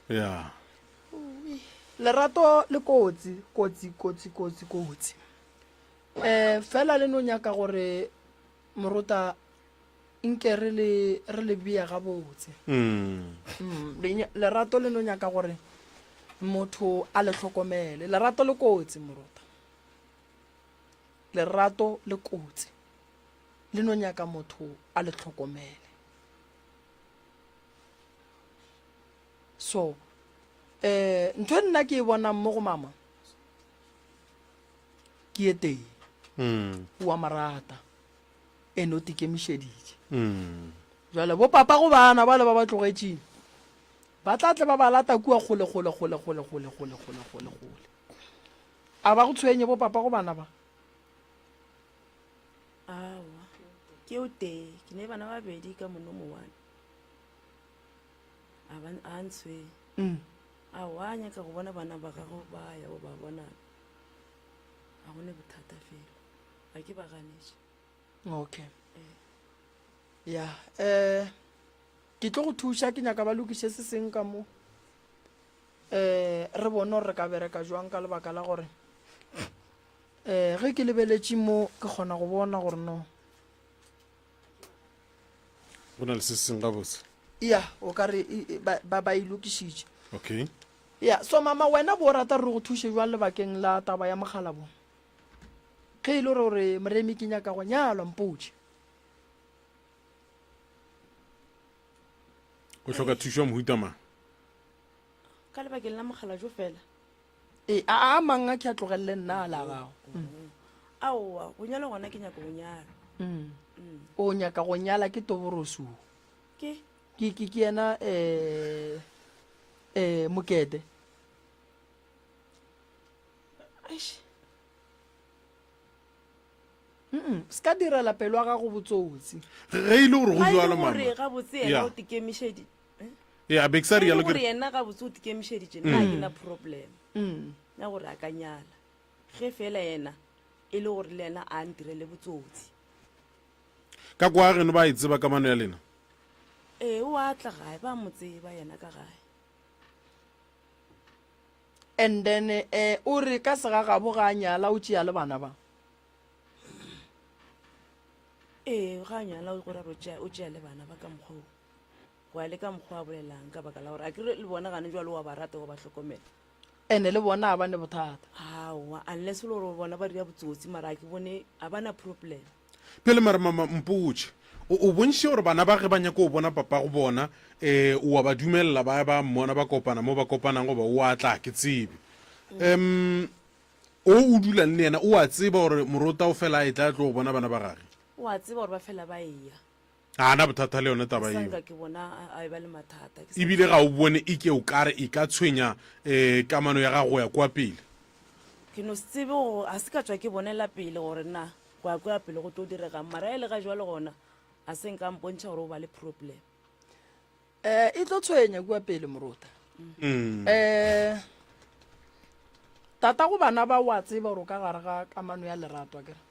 Ya. Lerato le kotsi, kotsi, kotsi, kotsi, kotsi. Eh, fela le no nyaka gore morota nke re le re le bea gabotse. Mm. Mm, lerato le no nyaka gore motho a le hlokomele. Lerato le kotsi morota. Lerato le kotsi, le no nyaka motho a le hlokomele. So, eh, ntho e nna ke e bonang mo go mama ke e tee. Mm. O a marata ene o tikemišeditše. Mm. Jwale bo papa go bana bale ba ba tlogetšeng ba tla tle ba ba lata kua kgole kgole kgole kgole kgole kgole kgole kgole kgole. A ba go tshwenye bo papa go bana ba? Aowa, ke o tee, ke ne bana ba babedi ka mono mowane. A ba a ntshwenye. Mm. Aowa, a nyaka go bona bana ba gago ba ya go ba bona. A go ne bothata fela. A ke ba ganetše. Okay. Ya, eh ke tlo go thuša ke nyaka ba lokiše se seng ka mo. um re bone gore re ka bereka jwang ka lebaka la gore Um ge ke lebeletše mo ke kgona go bona gore no. Go na le se seng gabotse. Ya, o ka re e, e, ba, ba, ba e lokišitše. Okay. Ya, so mama wena bo rata re go thuše jwang lebakeng la taba ya mogala bo? Ge e le gore gore Moremi ke nyaka go nyalwa mpotše. O hloka thušo ya mohuta mang? Ka lebakeng la mogala jo fela. Ee, a a mang a ke a tlogelele nna a la gago. Aowa, go nyalwa gona ke nyaka go nyalwa. Mm. O nyaka go nyala ke Toborosu. Ke? Ke ke ke yena eh eh Mokete. Eish. Mm, se ka direla pelo ya gago botsotsi. Ge e le gore go Ga e le jwalo mama. gore gabotse yena Yeah. o tikemišedi Yeah, be ke sa Ge e le rialo ke gore re yena gabotse o tikemišeditše nna ga ke na problem ya gore a ka nyala ge fela yena e le gore le yena a ntirele botsotsi. Ka kwa geno ba e tseba kamano ya lena? Ee, o a tla gae, ba mo tseba yena ka gae. And then eh o re ka segagabo ga a nyala o tšea le bana ba. Ee, ga a nyala o ra gore o tšea le bana ba ka mokgwa o. Go ya le ka mokgwa a bolelang ka baka la gore a ke re le bona gane jwale wa ba rata wa ba hlokomela. Ene le bona a ba ne bothata. Aowa, unless e le gore bona ba dira botsotsi mara a ke bone a ba na problem. Bjale mara mama mpotše, o, o bontšhitše gore bana ba ge ba nyaka go bona papa go bona, eh, o a ba dumelela ba ya ba mmona ba kopana mo ba kopanang goba o a tla, ga ke tsebe. Um, o o dulang le yena o a tseba gore morota o fela a etla a tlo go bona bana ba gage? O a tseba gore ba fela ba eya. Ga a na bothata le yona taba Sa yeo. nka ke bona a a eba le mathata. Ke sa Ebile ga o bone e ke o kare e ka tshwenya um kamano ya gago go ya kua pele. Ke no se tsebe gore ga se ka tšwa ke bonela pele gore na go ya kua pele go tlo diregang mara e le ga jwale gona a se nka mpontšha gore o ba le problem. Eh, e tlo tshwenya kua pele morota. Mm. Eh, tata go bana ba o a tseba gore o ka gare ga kamano ya lerato akere?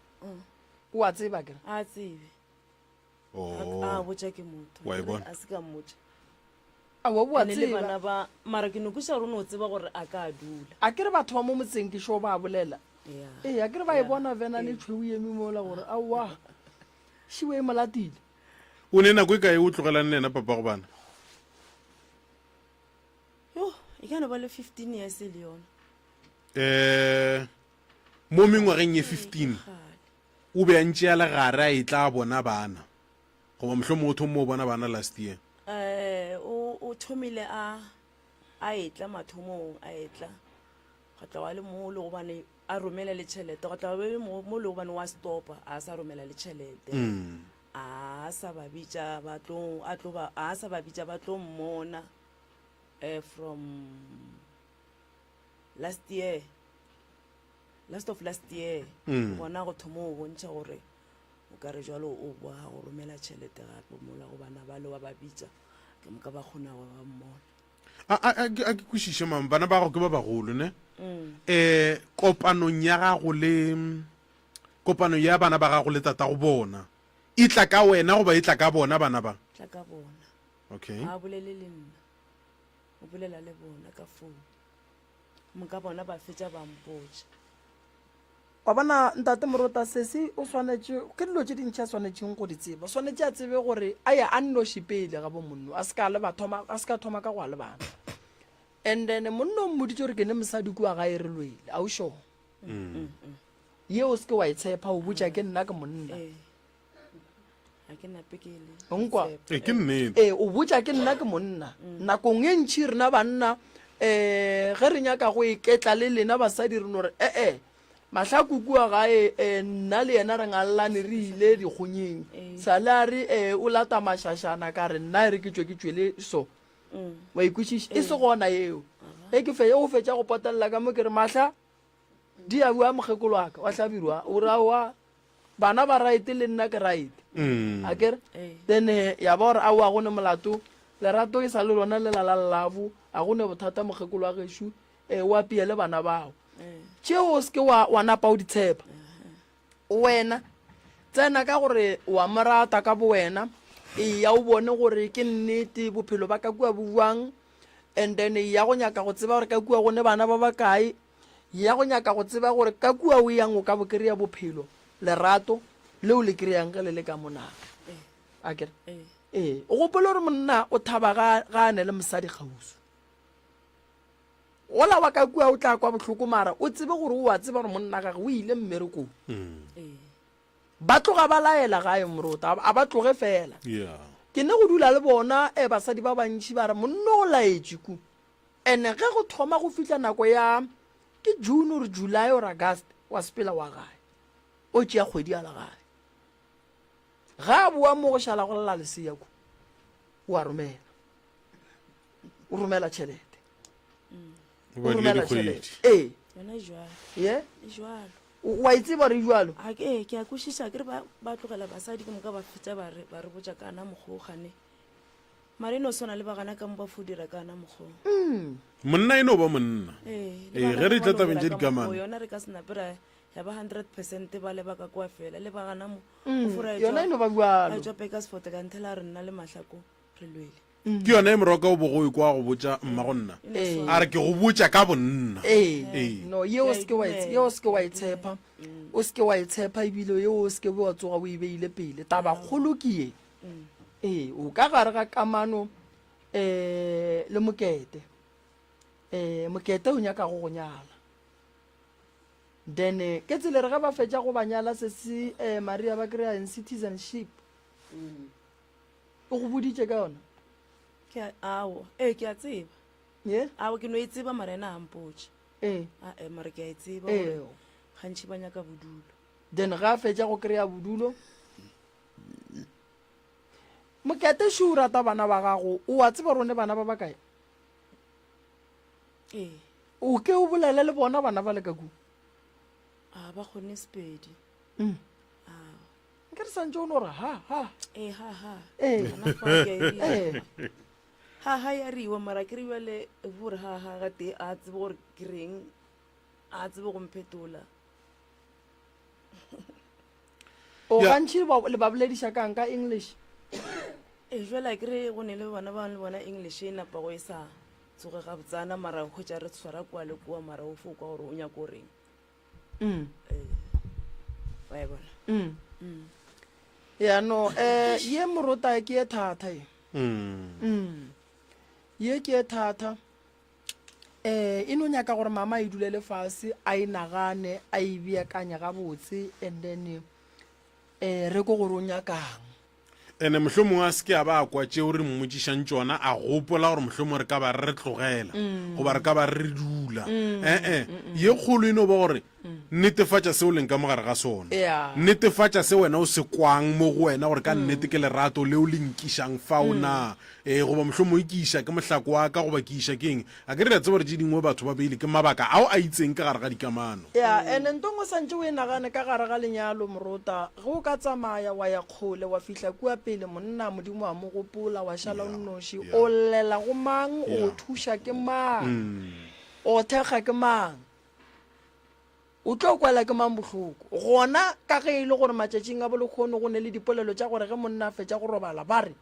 O a tseba akere? A tsebe. Oh. A botša ke motho. Wa e bona? A se ka mmotša. Aowa o a Ene le tseba. bana ba mara ke no kweša gore o no tseba gore a ka dula. A ke re batho ba mo motseng ke sure ba bolela. Yeah. Ee, a ke re ba e Yeah. bona venane e tšhweu e eme mola gore aowa šiwe e mo latile. O ne nako e kae o tlogelane le yena papa go bana? Yo, e ka no ba le 15 years le yona. Eh, mo mengwageng ye 15 Kgale. O be a ntše a le gare a etla a bona bana, goba mohlomongwe o thommo o bona bana last year. Eh, o, o thomile a, a etla mathomong, a etla. Gwa tla wa le mo le gobane a romela le tšhelete, gwa tla wa le mo, mo le gobane wa stopa, a sa romela le tšhelete. A sa ba bitša ba tlo, a tlo ba, a sa ba bitša ba tlo mmona, eh, from last year. Last of last year Mm. gona go thoma o bontšha gore o ka re jalo o boa go romela tšhelete gape mola go bana ba le wa ba bitša ke moka ba kgona go ba mmona. A, a, a, ke- a ke kwešiše mama, bana ba gago ke ba bagolo ne? Eh, kopanong ya gago le kopano ya bana ba gago le tatago bona e tla ka wena goba e tla ka bona bana ba? Tla ka bona. Okay. Ga a bolele le nna, o bolela le bona ka phone. Moka bona ba fetša ba mpotša. Wa bona, Ntate Morota, sesi o swanetše, ke dilo tše dintši a swanetšeng go di tseba. O swanetše a tsebe gore a ye a nnoši pele ga bomonno, a se ka leba thoma, a se ka thoma ka go a lebana. And then monna o mmoditše gore ke ne mosadi kua gae re lwele, a o sure? Ye o se ke wa e tshepa, o botša ke nna ke monna. Ee. Ga ke nape ke le. O nkwa? Ee, ke nnete. Ee, o botša ke nna ke monna. Nakong e ntši rena banna um ge re nyaka go iketla le lena basadi re no re ee mahlaku kua gae um nna le yena re ngallane re ile dikgonyeng. Sale a re ee o lata mašašana ka re nna e re ke tšwe ke tšwele so. Wa ikwešiša? E se gona yeo. Ge ke fe o fetša go potelela ka mo ke re mahla di a bua mokgekolo wa ka wa hlabirwa o re aowa bana ba right le nna ke right mm. a kere then eh, ya ba gore aowa go ne molato lerato e sa le lona lela la lelabo a go ne bothata mokgekolo wa gešo um o apeye le bana bao tšeo o seke wa, wa napa o di tshepa wena tsena ka gore wa mo rata ka bo wena eya o bone gore ke nnete bophelo ba ka kua bo bjang and then ya go nyaka go tseba gore ka kua go ne bana ba bakae. Ya go nyaka go tseba gore ka kua o yang o ka bo kry-a bophelo, lerato leo le kry-ang ge le le ka mona. A kere? Ee. O gopole gore monna o thaba ga, ga a ne le mosadi kgauswi. Gola wa ka kua o tla kwa bohloko mara o tsebe gore o a tseba gore monna gage o ile mmerekong. Ba tloga ba laela gae morota, a ba tloge fela. Ke ne go dula le bona eh, basadi ba bantši ba re monna o laetše ku. Ene ge go thoma go fihla nako ya ke June or July or August wa sepela wa gae. O tšea kgwedi a la gae. Ga a boa mo go šala go lla lesea ku. O a romela. O romela tšhelete. O O badile romela dikgwedi. tšhelete. Ee. Yona e jwalo. Ye? E jwalo. O wa e tseba gore e jwalo? A ke ke a kwešiša ke re ba ba tlogela basadi ke moka ba fetša ba re ba re botša kana mokgwa o gane. Mara e no swana le ba gana ka mo ba fo dira kana mokgwa o. Monna e no ba monna. Ee, le Ee, ba ge re gana tla ba no tabeng dira tša ka mokgwa o, dikamano. yona re ka se nape ra ya ba 100% ba leba ka kwa fela le ba gana mo. O fo ra Yona etšwa e no ba bjalo. ra etšwa Bakersford kanthe la re nna le Mahlako re lwele. Ke yona e moroka o bogo o ekwa a go botša mmago nna. Ee. A re ke go botša ka bonna. Ee. Ee. No, ye o se ke wa e, ye o se ke wa e tshepa. O se ke wa e tshepa ebile ye o se ke wa tsoga o e beile pele. Taba kgolo ke ye. Ee, o ka gare ga kamano eh le mokete. Eh mokete o nyaka go go nyala. Then eh, ke tsele re ge ba fetša go ba nyala sesi eh Maria ba kry-a eng citizenship. O go boditše ka yona? Ke a, ao, ee, ke a tseba. Ye? Ao, ke no e tseba mara ena a mpotše. Ee. A-e, mara ke a e tseba Ee. gore gantši ba nyaka bodulo. Then ge a fetša go kry-a bodulo, Mokete šo o rata bana ba gago, o a tseba gore o ne bana ba bakae? Ee. O ke o bolele le bona bana ba le ka kua. A ba kgone Sepedi. Mm. A. Nke re santše o no re ha ha. Ee, ha ha. Ee. Gona fa ke a e dira. Ee. Ha ha ya riwa mara ke re bjale gore ha ha ga tee a tsebe gore ke reng a tsebe go mphetola. O Ya. gantši le ba- le ba bolediša kang ka English? Ee, jwale a ke re go ne le bana ba le bona English e napago e sa tsoge gabotsana mara o hwetša re tshwara kua le kua mara o fo kwa gore o nyako o reng. Mm. Ee, wa e bona. Mm. Mm. Ya no, eh ye morota ke ye thata ye. Mm. Mm. Ye ke ye thata. Eh e no nyaka gore mama e dulele fase a e nagane a e beakanye gabotse and then eh re ko gore o nyakang. Ene mohlomongwe a se ke a ba a kwa tšeo re mmotšišang tšona, a gopola gore mohlomongwe re ka ba re re tlogela goba re ka ba re re dula. E-e, ye kgolo e no ba gore netefatša se o leng ka mo gare ga sona. Netefatša se wena o se kwang mo go wena gore ka nnete ke lerato leo le nkišang fao na. Ee, goba mohlomongwe ke iša ke mohlako wa ka goba ke iša ke eng. A ke re re a tseba gore tše dingwe batho ba beile ke mabaka ao a itseng ka gare ga dikamano. Ya, ene nto ngwe santše o e nagane ka gare ga lenyalo, morota, ge o ka tsamaya wa ya kgole, wa fihla kua pele monna Modimo a mo gopola, wa šala o nnoši, o llela go mang, o thuša ke mang, o thekga ke mang, o tlo kwela ke mang bohloko? Gona ka ge e le gore matšatšing a bolekgono go ne le dipolelo tša gore ge monna a fetša go robala ba re,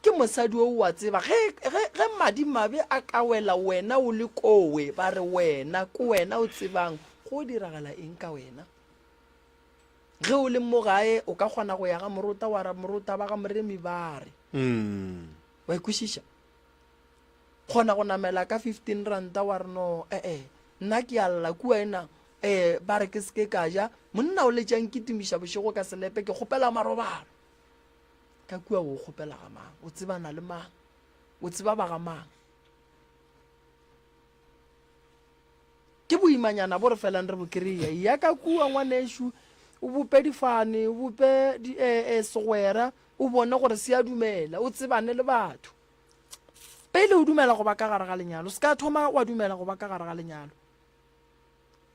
Ke mosadi o o a tseba, ge, ge, ge madimabe a ka wela wena o le kowe, ba re wena, ke wena o tsebang go diragala eng ka wena. Ge o le mo gae, o ka kgona go ya ga morota wa ra morota ba ga Moremi ba re. Wa e kwešiša? Kgona go namela ka 15 ranta wa re no, eh-eh, nna ke a lla kua ena, eh, ba re ke se ke ka ja, monna o letše a nkitimiša bošego ka selepe, ke kgopela marobalo. Ka kua o kgopela ga mang? O tsebana le mang? O tseba ba ga mang? Ke boimanyana bo re felang re bo kry-a. Ya ka kua ngwanešu, o bope difane, o bope di, eh, eh, segwera, o bone gore se a dumela, o tsebane le batho. Pele o dumela go ba ka gare ga lenyalo, se ka thoma wa dumela go ba ka gare ga lenyalo.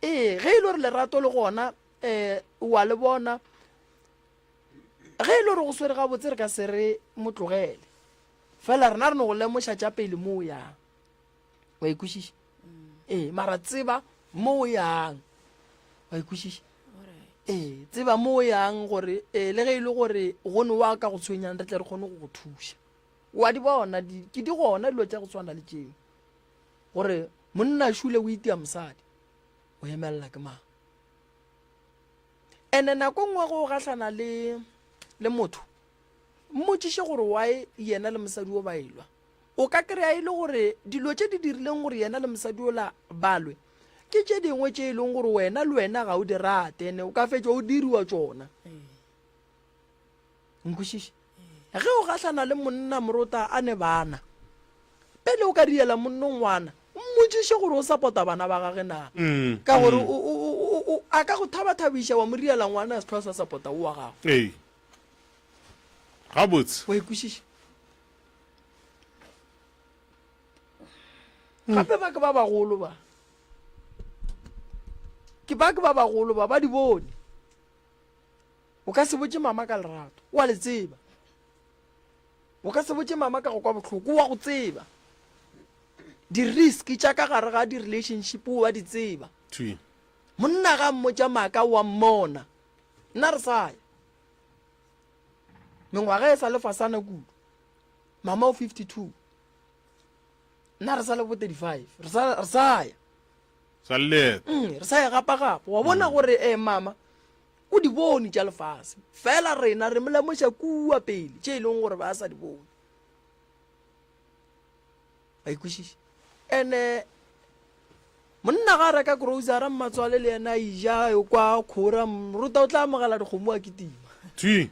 Ee, ge e le gore lerato le gona, eh, wa le bona, Ge e le gore go swere gabotse re ka se re mo tlogele. Fela rena re no go lemoša tša pele mo o yang. Wa ikwešiša? Ee, mara tseba mo o yang. Wa ikwešiša? Ee, tseba mo o yang gore ee, le ge e le gore go ne wa ka go tshwenyang re tle re kgone go go thuša. Wa di bona, di, ke di gona dilo tša go tshwana le tšeo. Gore monna šule o itia mosadi. O emelela ke mang. Ene nako nngwe go gahlana le le motho, mmotšiše gore why yena le mosadi o ba elwa. O ka kry-a e le gore dilo tše di dirileng gore yena le mosadi ola ba lwe ke tše dingwe tše e leng gore wena le wena ga o di rate ene o ka fetša o diriwa tšona. Nkwešiše? Ge o gahlana le monna morota a ne bana, pele o ka riela monno ngwana, mmotšiše gore o sapota bana ba gage na. Mm, Ka gore mm. o, o, o, o, a ka go thabathabiša wa mo riela ngwana a se tlhoa sa sapota o wa gago. Ee. Gabotse. Wa ikwešiša? Gape ba ke ba bagolo ba. Ke ba ke ba bagolo ba, ba di bone. O ka se botše mama ka lerato, o a le tseba. O ka se botše mama ka go kwa bohloko, o a go tseba. Di-risk tša ka gare ga di-relationship o a di tseba. Thwi. Monna ga mmotša maaka o a mmona. Nna re sa ya. Mengwaga e sa le fasana kudu. Mama o 52. Nna re sa le bo 35. Re sa re sa ya. Sa le leeto. Mm, re sa ya gapa-gapa. Wa bona gore eh mama O di bone tša lefase, fela rena re mo lemoša kua pele tše e leng gore ba sa di bone. Ba ikwešiša. Ene monna ga a reka grocery mmatswale le yena a ija o kwa khora moruta o tla amogela dikgomo a kitima. Thwi.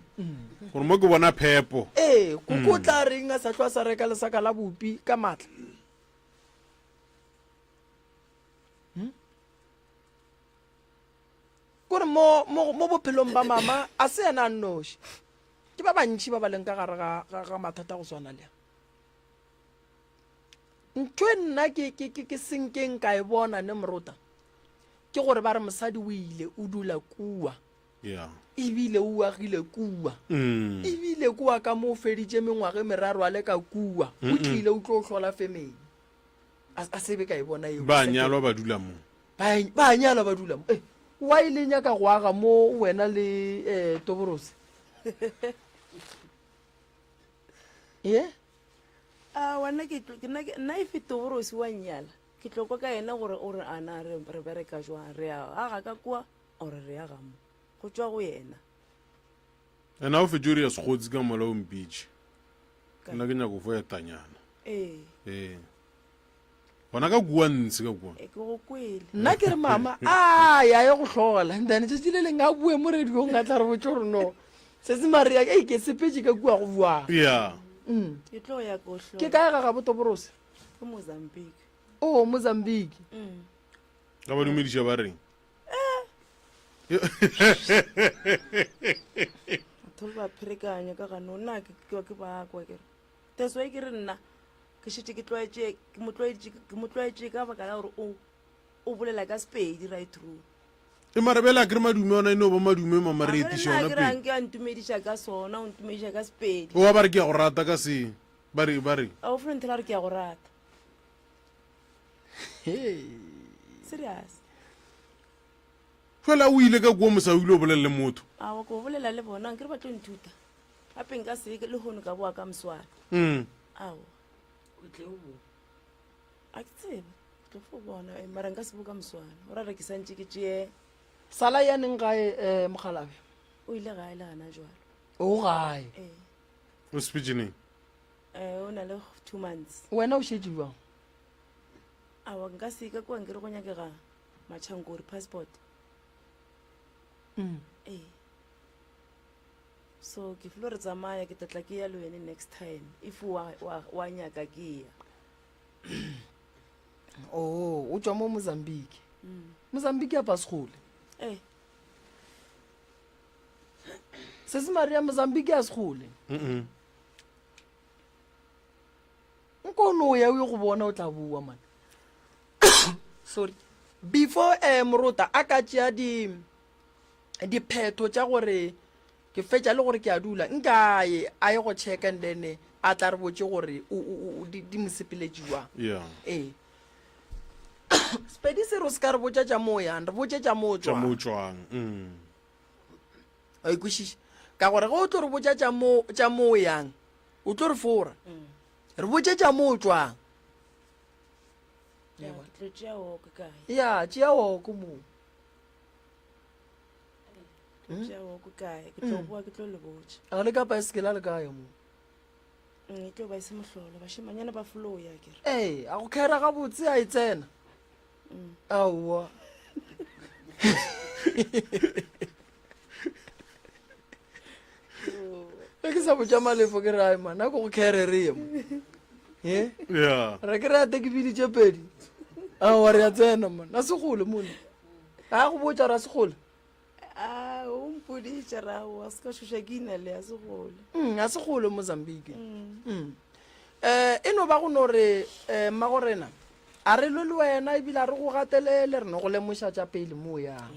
Gore mo ke bona phepo. Ee, koko o tla reng a sa hlwa sa reka lesaka la bupi ka matla. Hmm? Kore mo, mo, mo bophelong ba mama, a se yena a nnoši. Ke ba bantši ba ba leng ka gare ga, ga, ga mathata go swana le a. Ntho e nna ke, ke, ke, ke senkeng ka e bona ne morota, ke gore ba re mosadi o ile o dula kua. Yeah. Ebile o agile kua. Mm. Ebile kua ka mo o feditše mengwaga e meraro a le ka kua. O tlile o tlo hlola family. A, a se be ka e bona eo. Ba nyalwa ba dula mo. Ba, ba nyalwa ba dula mo. Eh, why le nyaka go aga mo wena le eh, Toborose? Ye? A wena ke tlo- ke nna ke- nna efe Toborose wa nnyala ke tlo kwa ka yena gore o re a na re re bereka jwang re a aga ka kua or re aga mo go tšwa go yena Ena o fetše o ria sekgotsi ka mola o mpitše. Ka- Nna ke nyaka go fo etanyana. ee Ee. Gona ka kua ntshe ka kua. E, ke go kwele. Nna ke re mama a ya ye go hlola and then tšatši le leng a bue mo radiong a tla re botse gore no se se maria ei ke sepetše ka kua go buang Yeah. Mm. Ke tlo ya ko hlola. Ke kae ga gabo Toborose? Ke Mozambique. Oh, Mozambique. Mm. Ka ba dumediša ba reng? Batho ba pherekanya ka gano nna ke ke ke ba kwa ke re. That's why ke re nna ke šetše ke tlwaetše ke mo tlwaetše ke mo tlwaetše ka baka la gore o o bolela ka sepedi right through E mara bjale a kere madume ona e no ba madume mama re etiša ona pele pele ke a ntumediša ka sona o ntumediša ka sepedi oa ba re ke ya go rata ka se ba re ba re a o fo nthela gore ke ya go rata serious fela o ile ka kua mosa o ile o bolele le motho a wa ko bolela le bona nkere ba tlo nthuta gape nka se le hono ka boa ka moswana mm. Ao. O tle o bo. A ke tsebe. Ke tlo fo bona eh, mara nka se bo ka moswana. O ra re ke santše ke tšee. Sala ya neng gae eh, mokgalabje? O ile gae le gana jwalo. O gae. Ee. O sepetše neng? Eh, o na le 2 months. Wena o šetše bjang? Awa nka se ka kua nkere go nyakega matšhankori passport. Mm. Ee. So ke filo re tsamaya ke tla tla ke ya le wene next time if wa wa wa nyaka ke ya. Oh, o tšwa mo Mozambique. Mm. Mozambique ya pasgole. Eh. Se se Maria Mozambique ya segole. Mm. Nko no ya o ye go bona o tla bua man. Sorry. Before eh morota a ka tšea di diphetho tša gore ke fetša le gore ke a dula nka ye a ye go check and then a tla re botše gore di mo sepeletše jwang yeah. ee sepedi se re o se ka re botša tša moo yang re botše tša moo tša moo tswang tšwang mm. wa ikwešiša ka gore ge o tlo re botša tša moo tša moo yang o tlo re fora re botše tša moo tswang Ya, ke. tlo tšea oko kae? Ya, tšea oko mo. Tlo tšea oko kae? Ke tlo boa ke tlo le botša. A le ka paesekela le kae mo? E tlo ba e se mohlolo, bašemanyana ba floya ke re. Ee, a go khera gabotse a e tsena. Aowa. Ge ke sa botša Malefo ke re ai man, a ko go khere re ye mo. Ye? Yeah. Re ke re ate ke biditše pedi. Aowa re a tsena man, a se gole mone. A go botša re a se gole. A o mpoditše ra o se ka šoša ke ina le a se gole. A se gole Mozambique. Mm. Eh e no ba go no re eh mmagorena a re lwe le wena ebile a re go gatelele re no go lemoša tša pele mo yang.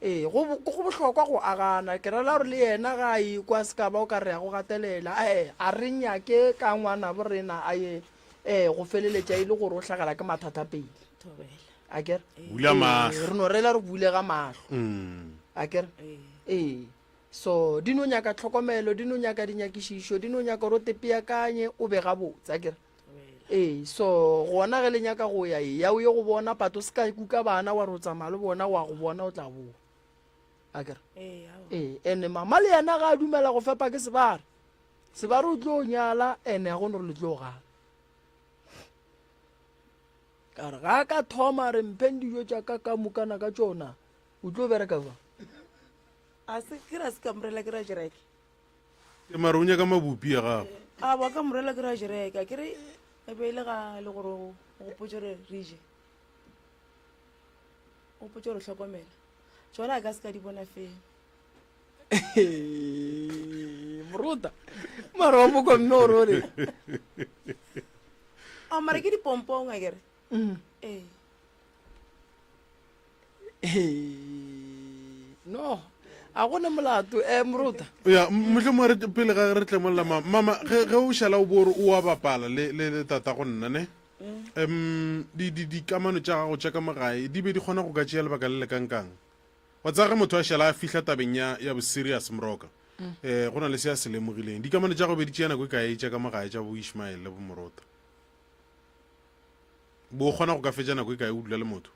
Ee, go go bohlokwa go agana. Ke rela gore le yena ga a ikwa se ka ba o ka re ya go gatelela. Ee, a re nyake ka ngwanabo rena a ye eh go feleletša e le gore o hlagela ke mathata pele. A kere? Bula mahlo. Re no rela re bulega mahlo. A kere? Ee. So di no nyaka tlhokomelo, di no nyaka dinyakišišo, di no nyaka gore o tepeakanye o be gabotse, a kere? Ee, so gona ge le nyaka go ya, eya o ye go bona, but o se ka kuka bana wa re o tsamaya le bona, wa go bona o tla boa. A kere? Ee, ene mama le yena ga a dumela go fepa ke sebare, sebare o tlo nyala ene ga gone gore le tlo gana. Ka re ga a ka thoma re mpheng dijo tša ka ka mokana ka tšona, o tlo bereka jwang? A se ke ra se ka morela ke ra jereke. Ke mara o nyaka mabopi a gago. A ba ka morela ke ra jereka ke re e be e le ga le gore o gopotse gore re je. O gopotse gore hlokomela. Tšona a ka se ka di bona fela. Moruta. Mara wa mokwa mme gore o re. A mara ke dipompong a kere. Ee. No, a go ne molato eh moruta. Ya, mohlomongwe re pele ga re tlemolla mama, mama ge ge o šala o bo re o a bapala le le le tata go nna ne. Um di di dikamano tša gago tša ka mo gae di be di kgona go ka tšea lebaka le le kankang? Wa tseba ge motho a šala a fihla tabeng ya ya bo serious moroka. Eh go na le se a se lemogileng. Dikamano tša gago be di tšea nako e kae tša ka mo gae tša bo Ishmael le bo Morota? Bo kgona go ka fetša nako e kae o dula le motho?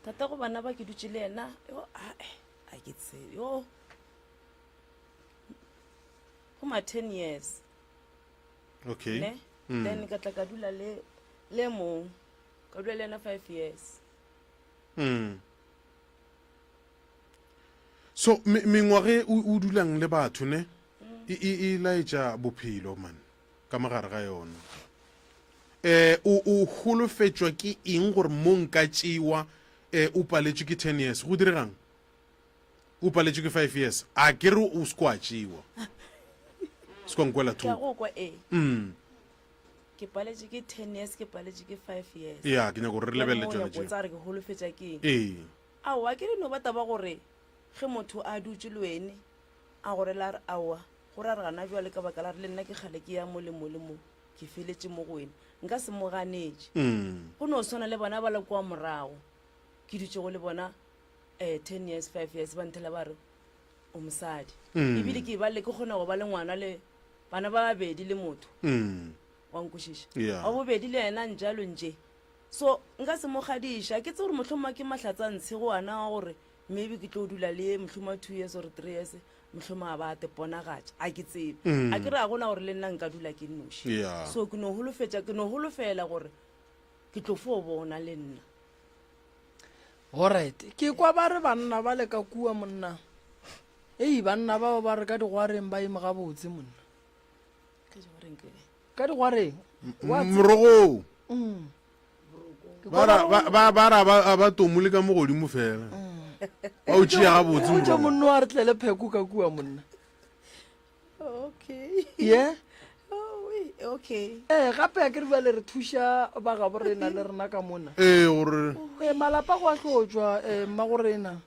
Tata go bana ba ke dutše le yena yo ae a ke tsebe yo go ma 10 years okay ne mm. then ka tla ka dula le le mong ka dula le yena 5 years mm. so mengwaga e o dulang le batho ne mm. e, e, e laetša bophelo man ka mogare ga yona Eh, o, o holofetšwa ke eng gore mo nka tšewa, eh, o paletšwe ke 10 years? Go diregang? O paletšwe ke 5 years? A ke re o se kwa tšewa. Se kwa nkwela Ke a thoko. go kwa ee. Mm. Ke paletše ke 10 years, ke paletše ke 5 years. Ya, ke nyaka gore re Bjale lebelele mo o tšona nyako tšeo. tsa re ke holofetša ke eng? Ee. Aowa, ke re no ba taba gore ge motho a dutše le wene, a go rela a re aowa, go ra re gana bjale ka baka la re le nna ke kgale ke ya mo le mo le mo. Ke feletše mo go wena. Nka se mo ganetše. Go no swana le bona ba le kua morago, ke dutšego le bona um ten years, five years, ba nthela ba re, O mosadi. Ebile ke ba le, ke kgona go ba le ngwana le bana ba babedi le motho. Wa nkwešiša? Wa bobedi le yena njalo nje. So nka se mo gadiše. Ga ke tsebe gore mohlomongwe ke mahlatsa ntshe go ana wa gore maybe ke tlo dula le ye mohlomongwe 2 years or 3 years. Mohlomongwe a ba a te ponagatša, a ke tsebe. A ke re ga gona gore le nna nka dula ke nnoši. Yeah. So ke no holofetša, ke no holofela gore ke tlo fo bona le nna. Alright, ke kwa ba re banna ba le ka kua monna. Ei, banna bao ba re ka digwareng ba eme gabotse monna. Ka digwareng ke kae? Ka digwareng. Wa tseba. Morogong. Mm. Ba ra ba ba ba ra ba a ba tomole ka mo godimo fela. Ba o tšea gabotse Botša morogo. monno a re tlele pheko ka kua monna. Okay. Ye? Oh, wee, okay. Ee, gape a ke re bjale re thuša ba gabo rena le rena ka mona. Ee, gore Ee, malapa go a hlotšwa, ee, mmago rena.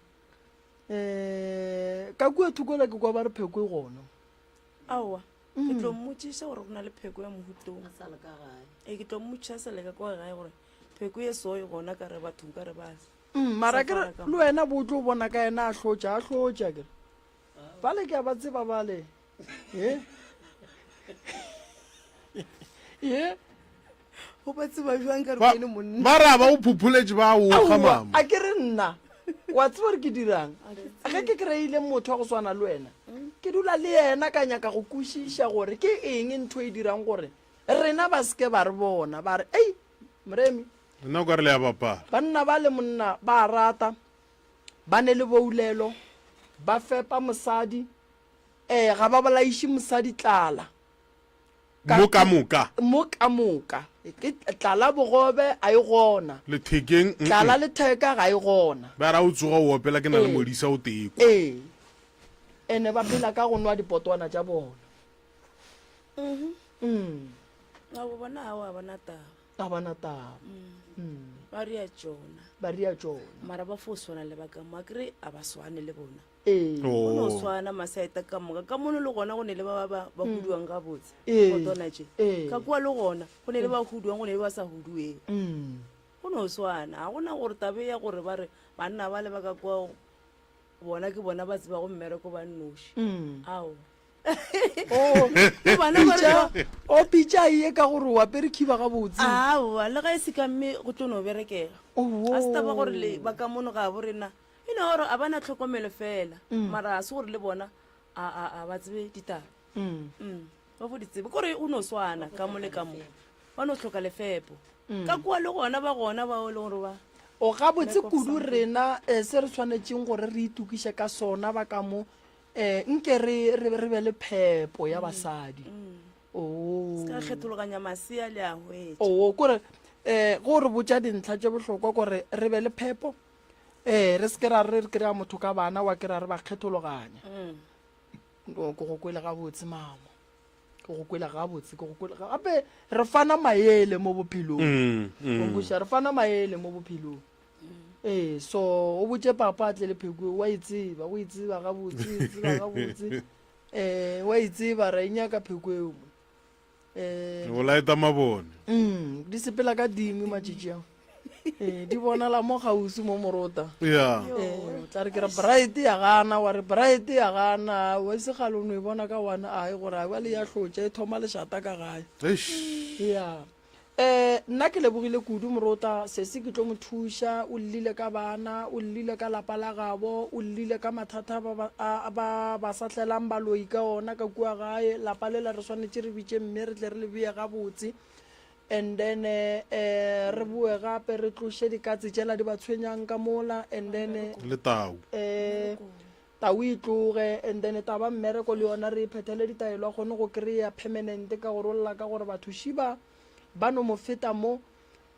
Ee, ka kua Thukola ke kwa ba re pheko e gona. Aowa, ke tlo mmotšiša gore go na le pheko ya mohutong. A sa le ka gae. Ee, ke tlo mmotšiša sa le ka kwa gae gore pheko ye so e gona ka re bathong ka re ba Mm, mara ke re Safara ka le wena bo tlo bona ka yena a hlotša a hlotša ke re bale ke a ba tseba bale ye ye Go ba tseba jwang ka re Ba ene monna? ba ra ba o phopholetše ba o kga Aowa, mama. a ke re nna wa tseba gore ke dirang ge ke kry-ile motho wa go swana le wena ke dula le yena ka nyaka go kwešiša gore ke eng ntho e dirang gore rena ba seke ba re bona ba re ei moremi Nna o ka re le a bapala. banna ba le monna ba a rata ba ne le boulelo ba fepa mosadi um ga ba bolaiše mosadi tlala Mo ka moka. Mo ka moka. Ke tlala bogobe a e gona. Lethekeng, mm-mm. Tlala letheka ga e gona. Ba ra o tsoga o opela ke na le Ee. modisa o tee kwa. Ee. Ene ba phela ka go nwa dipotwana tša bona. Mm. Abo bona ao a bona taba. Ga ba na taba. Mm. Ba ria tšona. Ba ria tšona. Mara ba fo swana le ba ka mo. Akere a ba swane le bona. Ee. Go no Oh. swana masaeta ka moka. Ka mono le gona go ne le ba ba ba ba huduang gabotse. Ee. Potwana tše. Ee. Ka kua le gona go ne le ba huduang go ne le ba sa hudueng. Mm. Go no swana. Ga gona gore taba e ya gore ba re banna ba le ba ka kua bona ke bona ba tsebago mmereko ba nnoši. Mm. Ao. Oh, Le bana ba pitša, re o pitša ye ka gore o apere khiba gabotse. Aowa, le ga e se ka mme go tlo no berekega. Oh. Ga se taba gore le ba ka mono ga bo rena. E no gore a ba na tlhokomelo fela, mara ga se gore le bona a a a ba tsebe ditaba. Mm. Mm, ba fo di tsebe. Kore o no swana ka mo le ka mo. Ba no hloka lefepo. Ka kua le gona ba gona bao e leng gore ba O gabotse Lack of kudu something. rena eh, se re swanetšeng gore re itokiše ka sona ba ka mo eh, nke re, re, re be le phepo ya basadi. Oh. se ka kgethologanya masea le a hwetša. Oo, kore eh, go re botša dintlha tše bohlokwa kore re be le phepo eh, re se ke ra re re kry-a motho ka bana wa kry-a re ba kgethologanya. Mm. No, ke go kwele gabotse mama. Ke go kwele gabotse, ke go kwele gape re fana maele mo bophelong. Mm, mm. O nkwešiša, re fana maele mo bophelong. Ee, so o botše papa a tle le pheko wa e tseba, o e tseba gabotse, e tseba gabotse. Eh, wa e tseba ra e nyaka pheko eo. Eh, O laeta mabone. mm, di sepela ka dingwe matšatši ao. Eh, di bonala mo gausi mo morota. Yeah. Eh, o tla re ke re bright ya gana wa re bright ya gana wa se gale o no e bona ka one eye gore a bjale ya hlotša e thoma lešata ka gae. Eish. Yeah. Eh, nna ke lebogile kudu morota, sesi ke tlo mo thuša, o llile ka bana, o llile ka lapa la gabo, o llile ka mathata ba ba, a, ba, ba sa tlelang baloi ka ona ka kua gae, lapa lela re swanetše re bitše mme re tle re le bee gabotse. And then eh, re boe gape re tloše dikatse tšela di ba tshwenyang ka mola, and then Le tau. eh, tau e tloge, and then taba mmereko le yona re e phethele ditaelo a kgone go kry-a permanent ka gore o lla ka gore batho šiba ba no mo feta mo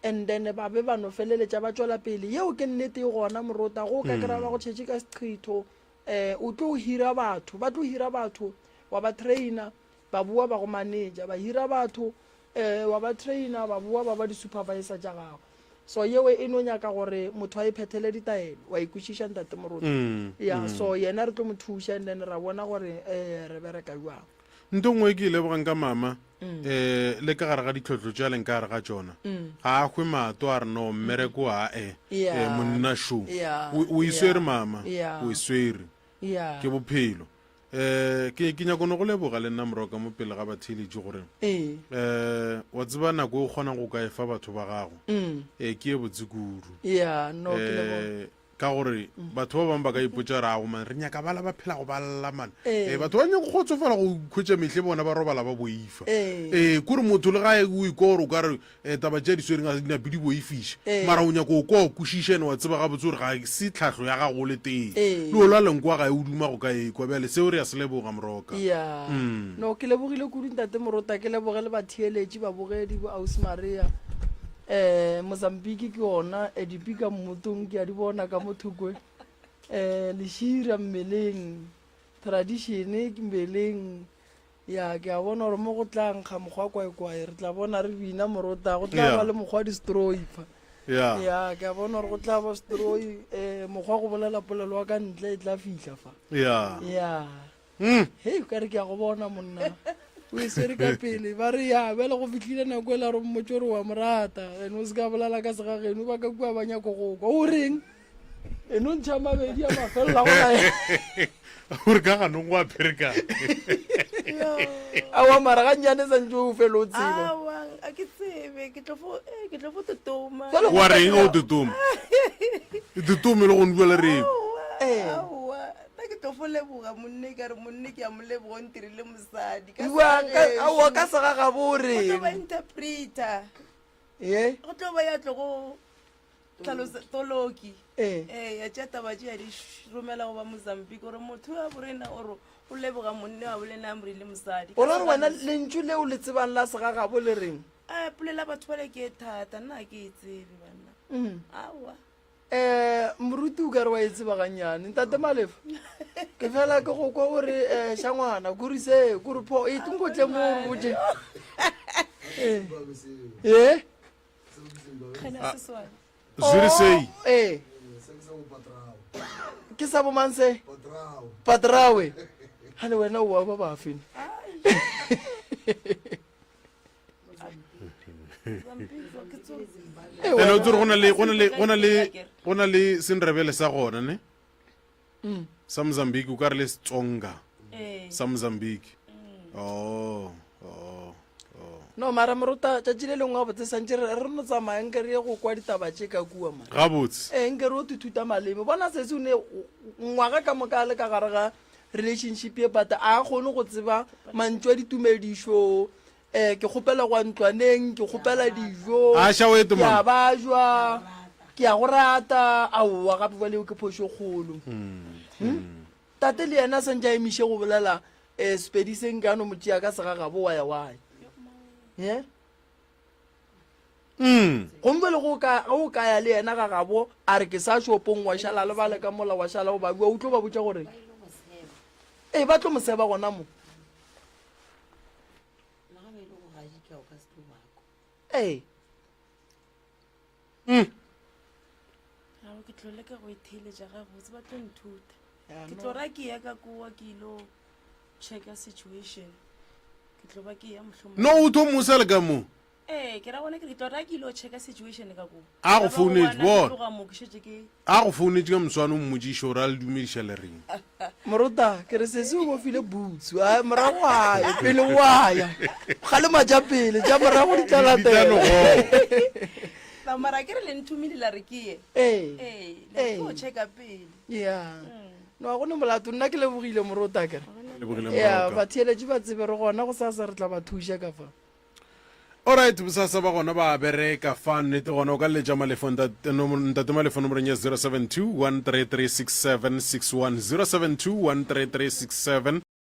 and then ba be ba no feleletša ba tšwela pele. Yeo ke nnete e gona morota, go ka kry-a ba go tšhetše ka seqhitho, um o tlo hira batho, ba tlo hira batho wa ba trainer ba boa ba go manager, ba hira batho um wa ba trainer ba boa ba ba di-supervisor tša gago. So yeo e no nyaka gore motho a e phethele ditaelo, wa e kwešiša ntate Moruti? Mm, Ya, mm. so yena re tlo mo thuša and then ra bona gore um re bereka jwang. Nto nngwe e ke e lebogang ka mama um le ka gare ga ditlhohlo tše a leng ka gare ga tšona, ga a hwe mato a re no mmereko a e Yeah. monna šo. Yeah. O o e swere Yeah. mama, Yeah. o e swere. Yeah. Ke bophelo. Um ke ke nyako no go leboga le nna moroka mo pele ga batheeletši gore Ee. um wa tseba nako e o kgonang go ka e fa batho ba gago Mm. um ke e botse kudu. Yeah, no ke leboga. um ka gore batho ba bangwe ba ka ipotša gore ago man re nyaka bala ba phela go ba lla man Ee. Eh, batho ba nyako kgotsofala go khwetša mehle bona ba robala ba boifa Ee. ee kore motho le gae o ikwa gore o ka re eh, taba tše di swereng ga di nape di boifiša Ee. mara o nyako o kwa o kwešiša ene wa tseba gabotse gore ga se tlhahlo ya gago o le tee Ee. le o lwa lenkwa gae o duma go ka ekwa bjale seo re ya se leboga moroka ya Mm. no ke lebogile kudu ntate morota ke leboge le batheeletši babogedi bo ausi maria um mozambique ke ona eh, dipika mmotong ke a di bona ka mo thokwe um lešira mmeleng tradition ke mmeleng ya ke a bona gore mo go tla nkga mokgwa kwaekwae re tla bona re bina morota go tla Yeah. ba le mokgwa wa distroi fa ya ya ke a bona gore go tla ba stroi um mokgwa go bolela polelo wa ka ntle e tla fihla fa ya ya Mm. Hei, o ka re ke a go bona monna. O e swere ka pele. Ba re ya, bjale go fihlile nako e la re mmotse gore wa mo rata. Ene o se ka bolela ka segageno ba ka kua ba nyako go kwa. O reng? Ene o ntšha mabedi a mafelela go na. O re ka ganong go a pherekana. Aowa mara ga nnyane santse o fele o tseba. Aowa. A ke tsebe, ke tlo fo, eh, ke tlo fo totoma. Jwale Wa reng ge o totoma? E totome le gone bua le reng? Aowa, Eh. aowa. Nna ke tlo fo leboga monne ka re monne ke a mo leboga o ntirile mosadi. Ka Bua ka segagešo. aowa ka segagabo o Go tlo ba reng? interpreter. Ye? Go tlo ba ya tlo go tlhalosa toloki. Ee. Ee, ya tšea taba tše ya di romela go ba Mozambique gore motho wa borena o re o leboga monne wa bolena a morile mosadi. O ra gore wena lentšu leo le tsebang la segagabo le reng? A polela batho bale ke e thata, nna ga ke e tsebe banna. Mm. Aowa. Eh, moruti o ka re wa e tseba gannyane. Ntate Malefa, ke fela ke go kwa o re eh, shangwana, kuri se, kuri pho, e tunko tle mo o re botše. Eh. Eh? Zwiri sei. Oh, eh. Ke sa bomang se? Patrawe. Hane wena o wa ba bafe? Ene o tsere go na le go na le go na le go na le sendrebele sa gona ne? Mm. Sa Mozambique o ka re le Setsonga. Ee. Sa Mozambique. Oh, oh, oh. No mara morota tšatši le lengwe gabotse santše re re no tsamaya nke re ye go kwa ditaba tše ka kua man. Gabotse. Ee nke re o thuta maleme. Bona sesi o ne ngwaga ka moka a le ka gare ga relationship ye but a kgone go tseba mantšu a ditumedišo eh ke kgopela go ya ntlwaneng ke kgopela dijo A ša o ete, ke a mama. bajwa ke a go rata aowa gape jale eo ke phošo e kgolo Hmm? tate le yena a santse a emiše go bolela um sepedi se nka no mo tšea ka segagabo wa ya wa ya Mm. gomme jale go ka ge o ka ya le yena ga gabo a re ke sa shopong wa šala le bale ka mola wa šala go ba bua o tlo ba botša gore ee ba tlo mo seba gona mo Ee. Mm. Ao ke tlo leka go e theeletša gabotse ba tlo nthuta. Ke tlo ra ke ya ka kowa ke ilo checka situation. Ke tlo ba ke ya mohlomong. No o tlo mosa le ka mo. Ee, ke ra gona ke re ke tlo ra ke ilo checka situation ka kowa. A go founetše, bona. Tloga mo ke šetše ke A go founetše ka moswane o mmotšiše gore a le dumediša le reng. Morota, ke re sesi o bofile boots, a morago a ye, pele o a ya. Kgalema tša pele, tša morago di tla Di tla no latela. goga. Ba mara ke re le nthomile la re ke ye. Ee. Ee, le re ke o checka pele. Ya. No, ga go ne molato, nna ke lebogile morota ke re. Lebogile Ya, Moroka. batheeletši ba tsebe re gona gosasa re tla ba thuša ka fa. Alright, bosasa ba gona ba bereka fa nnete gona o ka letša Malefo ntate ntate Malefo nomorong ya 072 133 6761 072 133 67.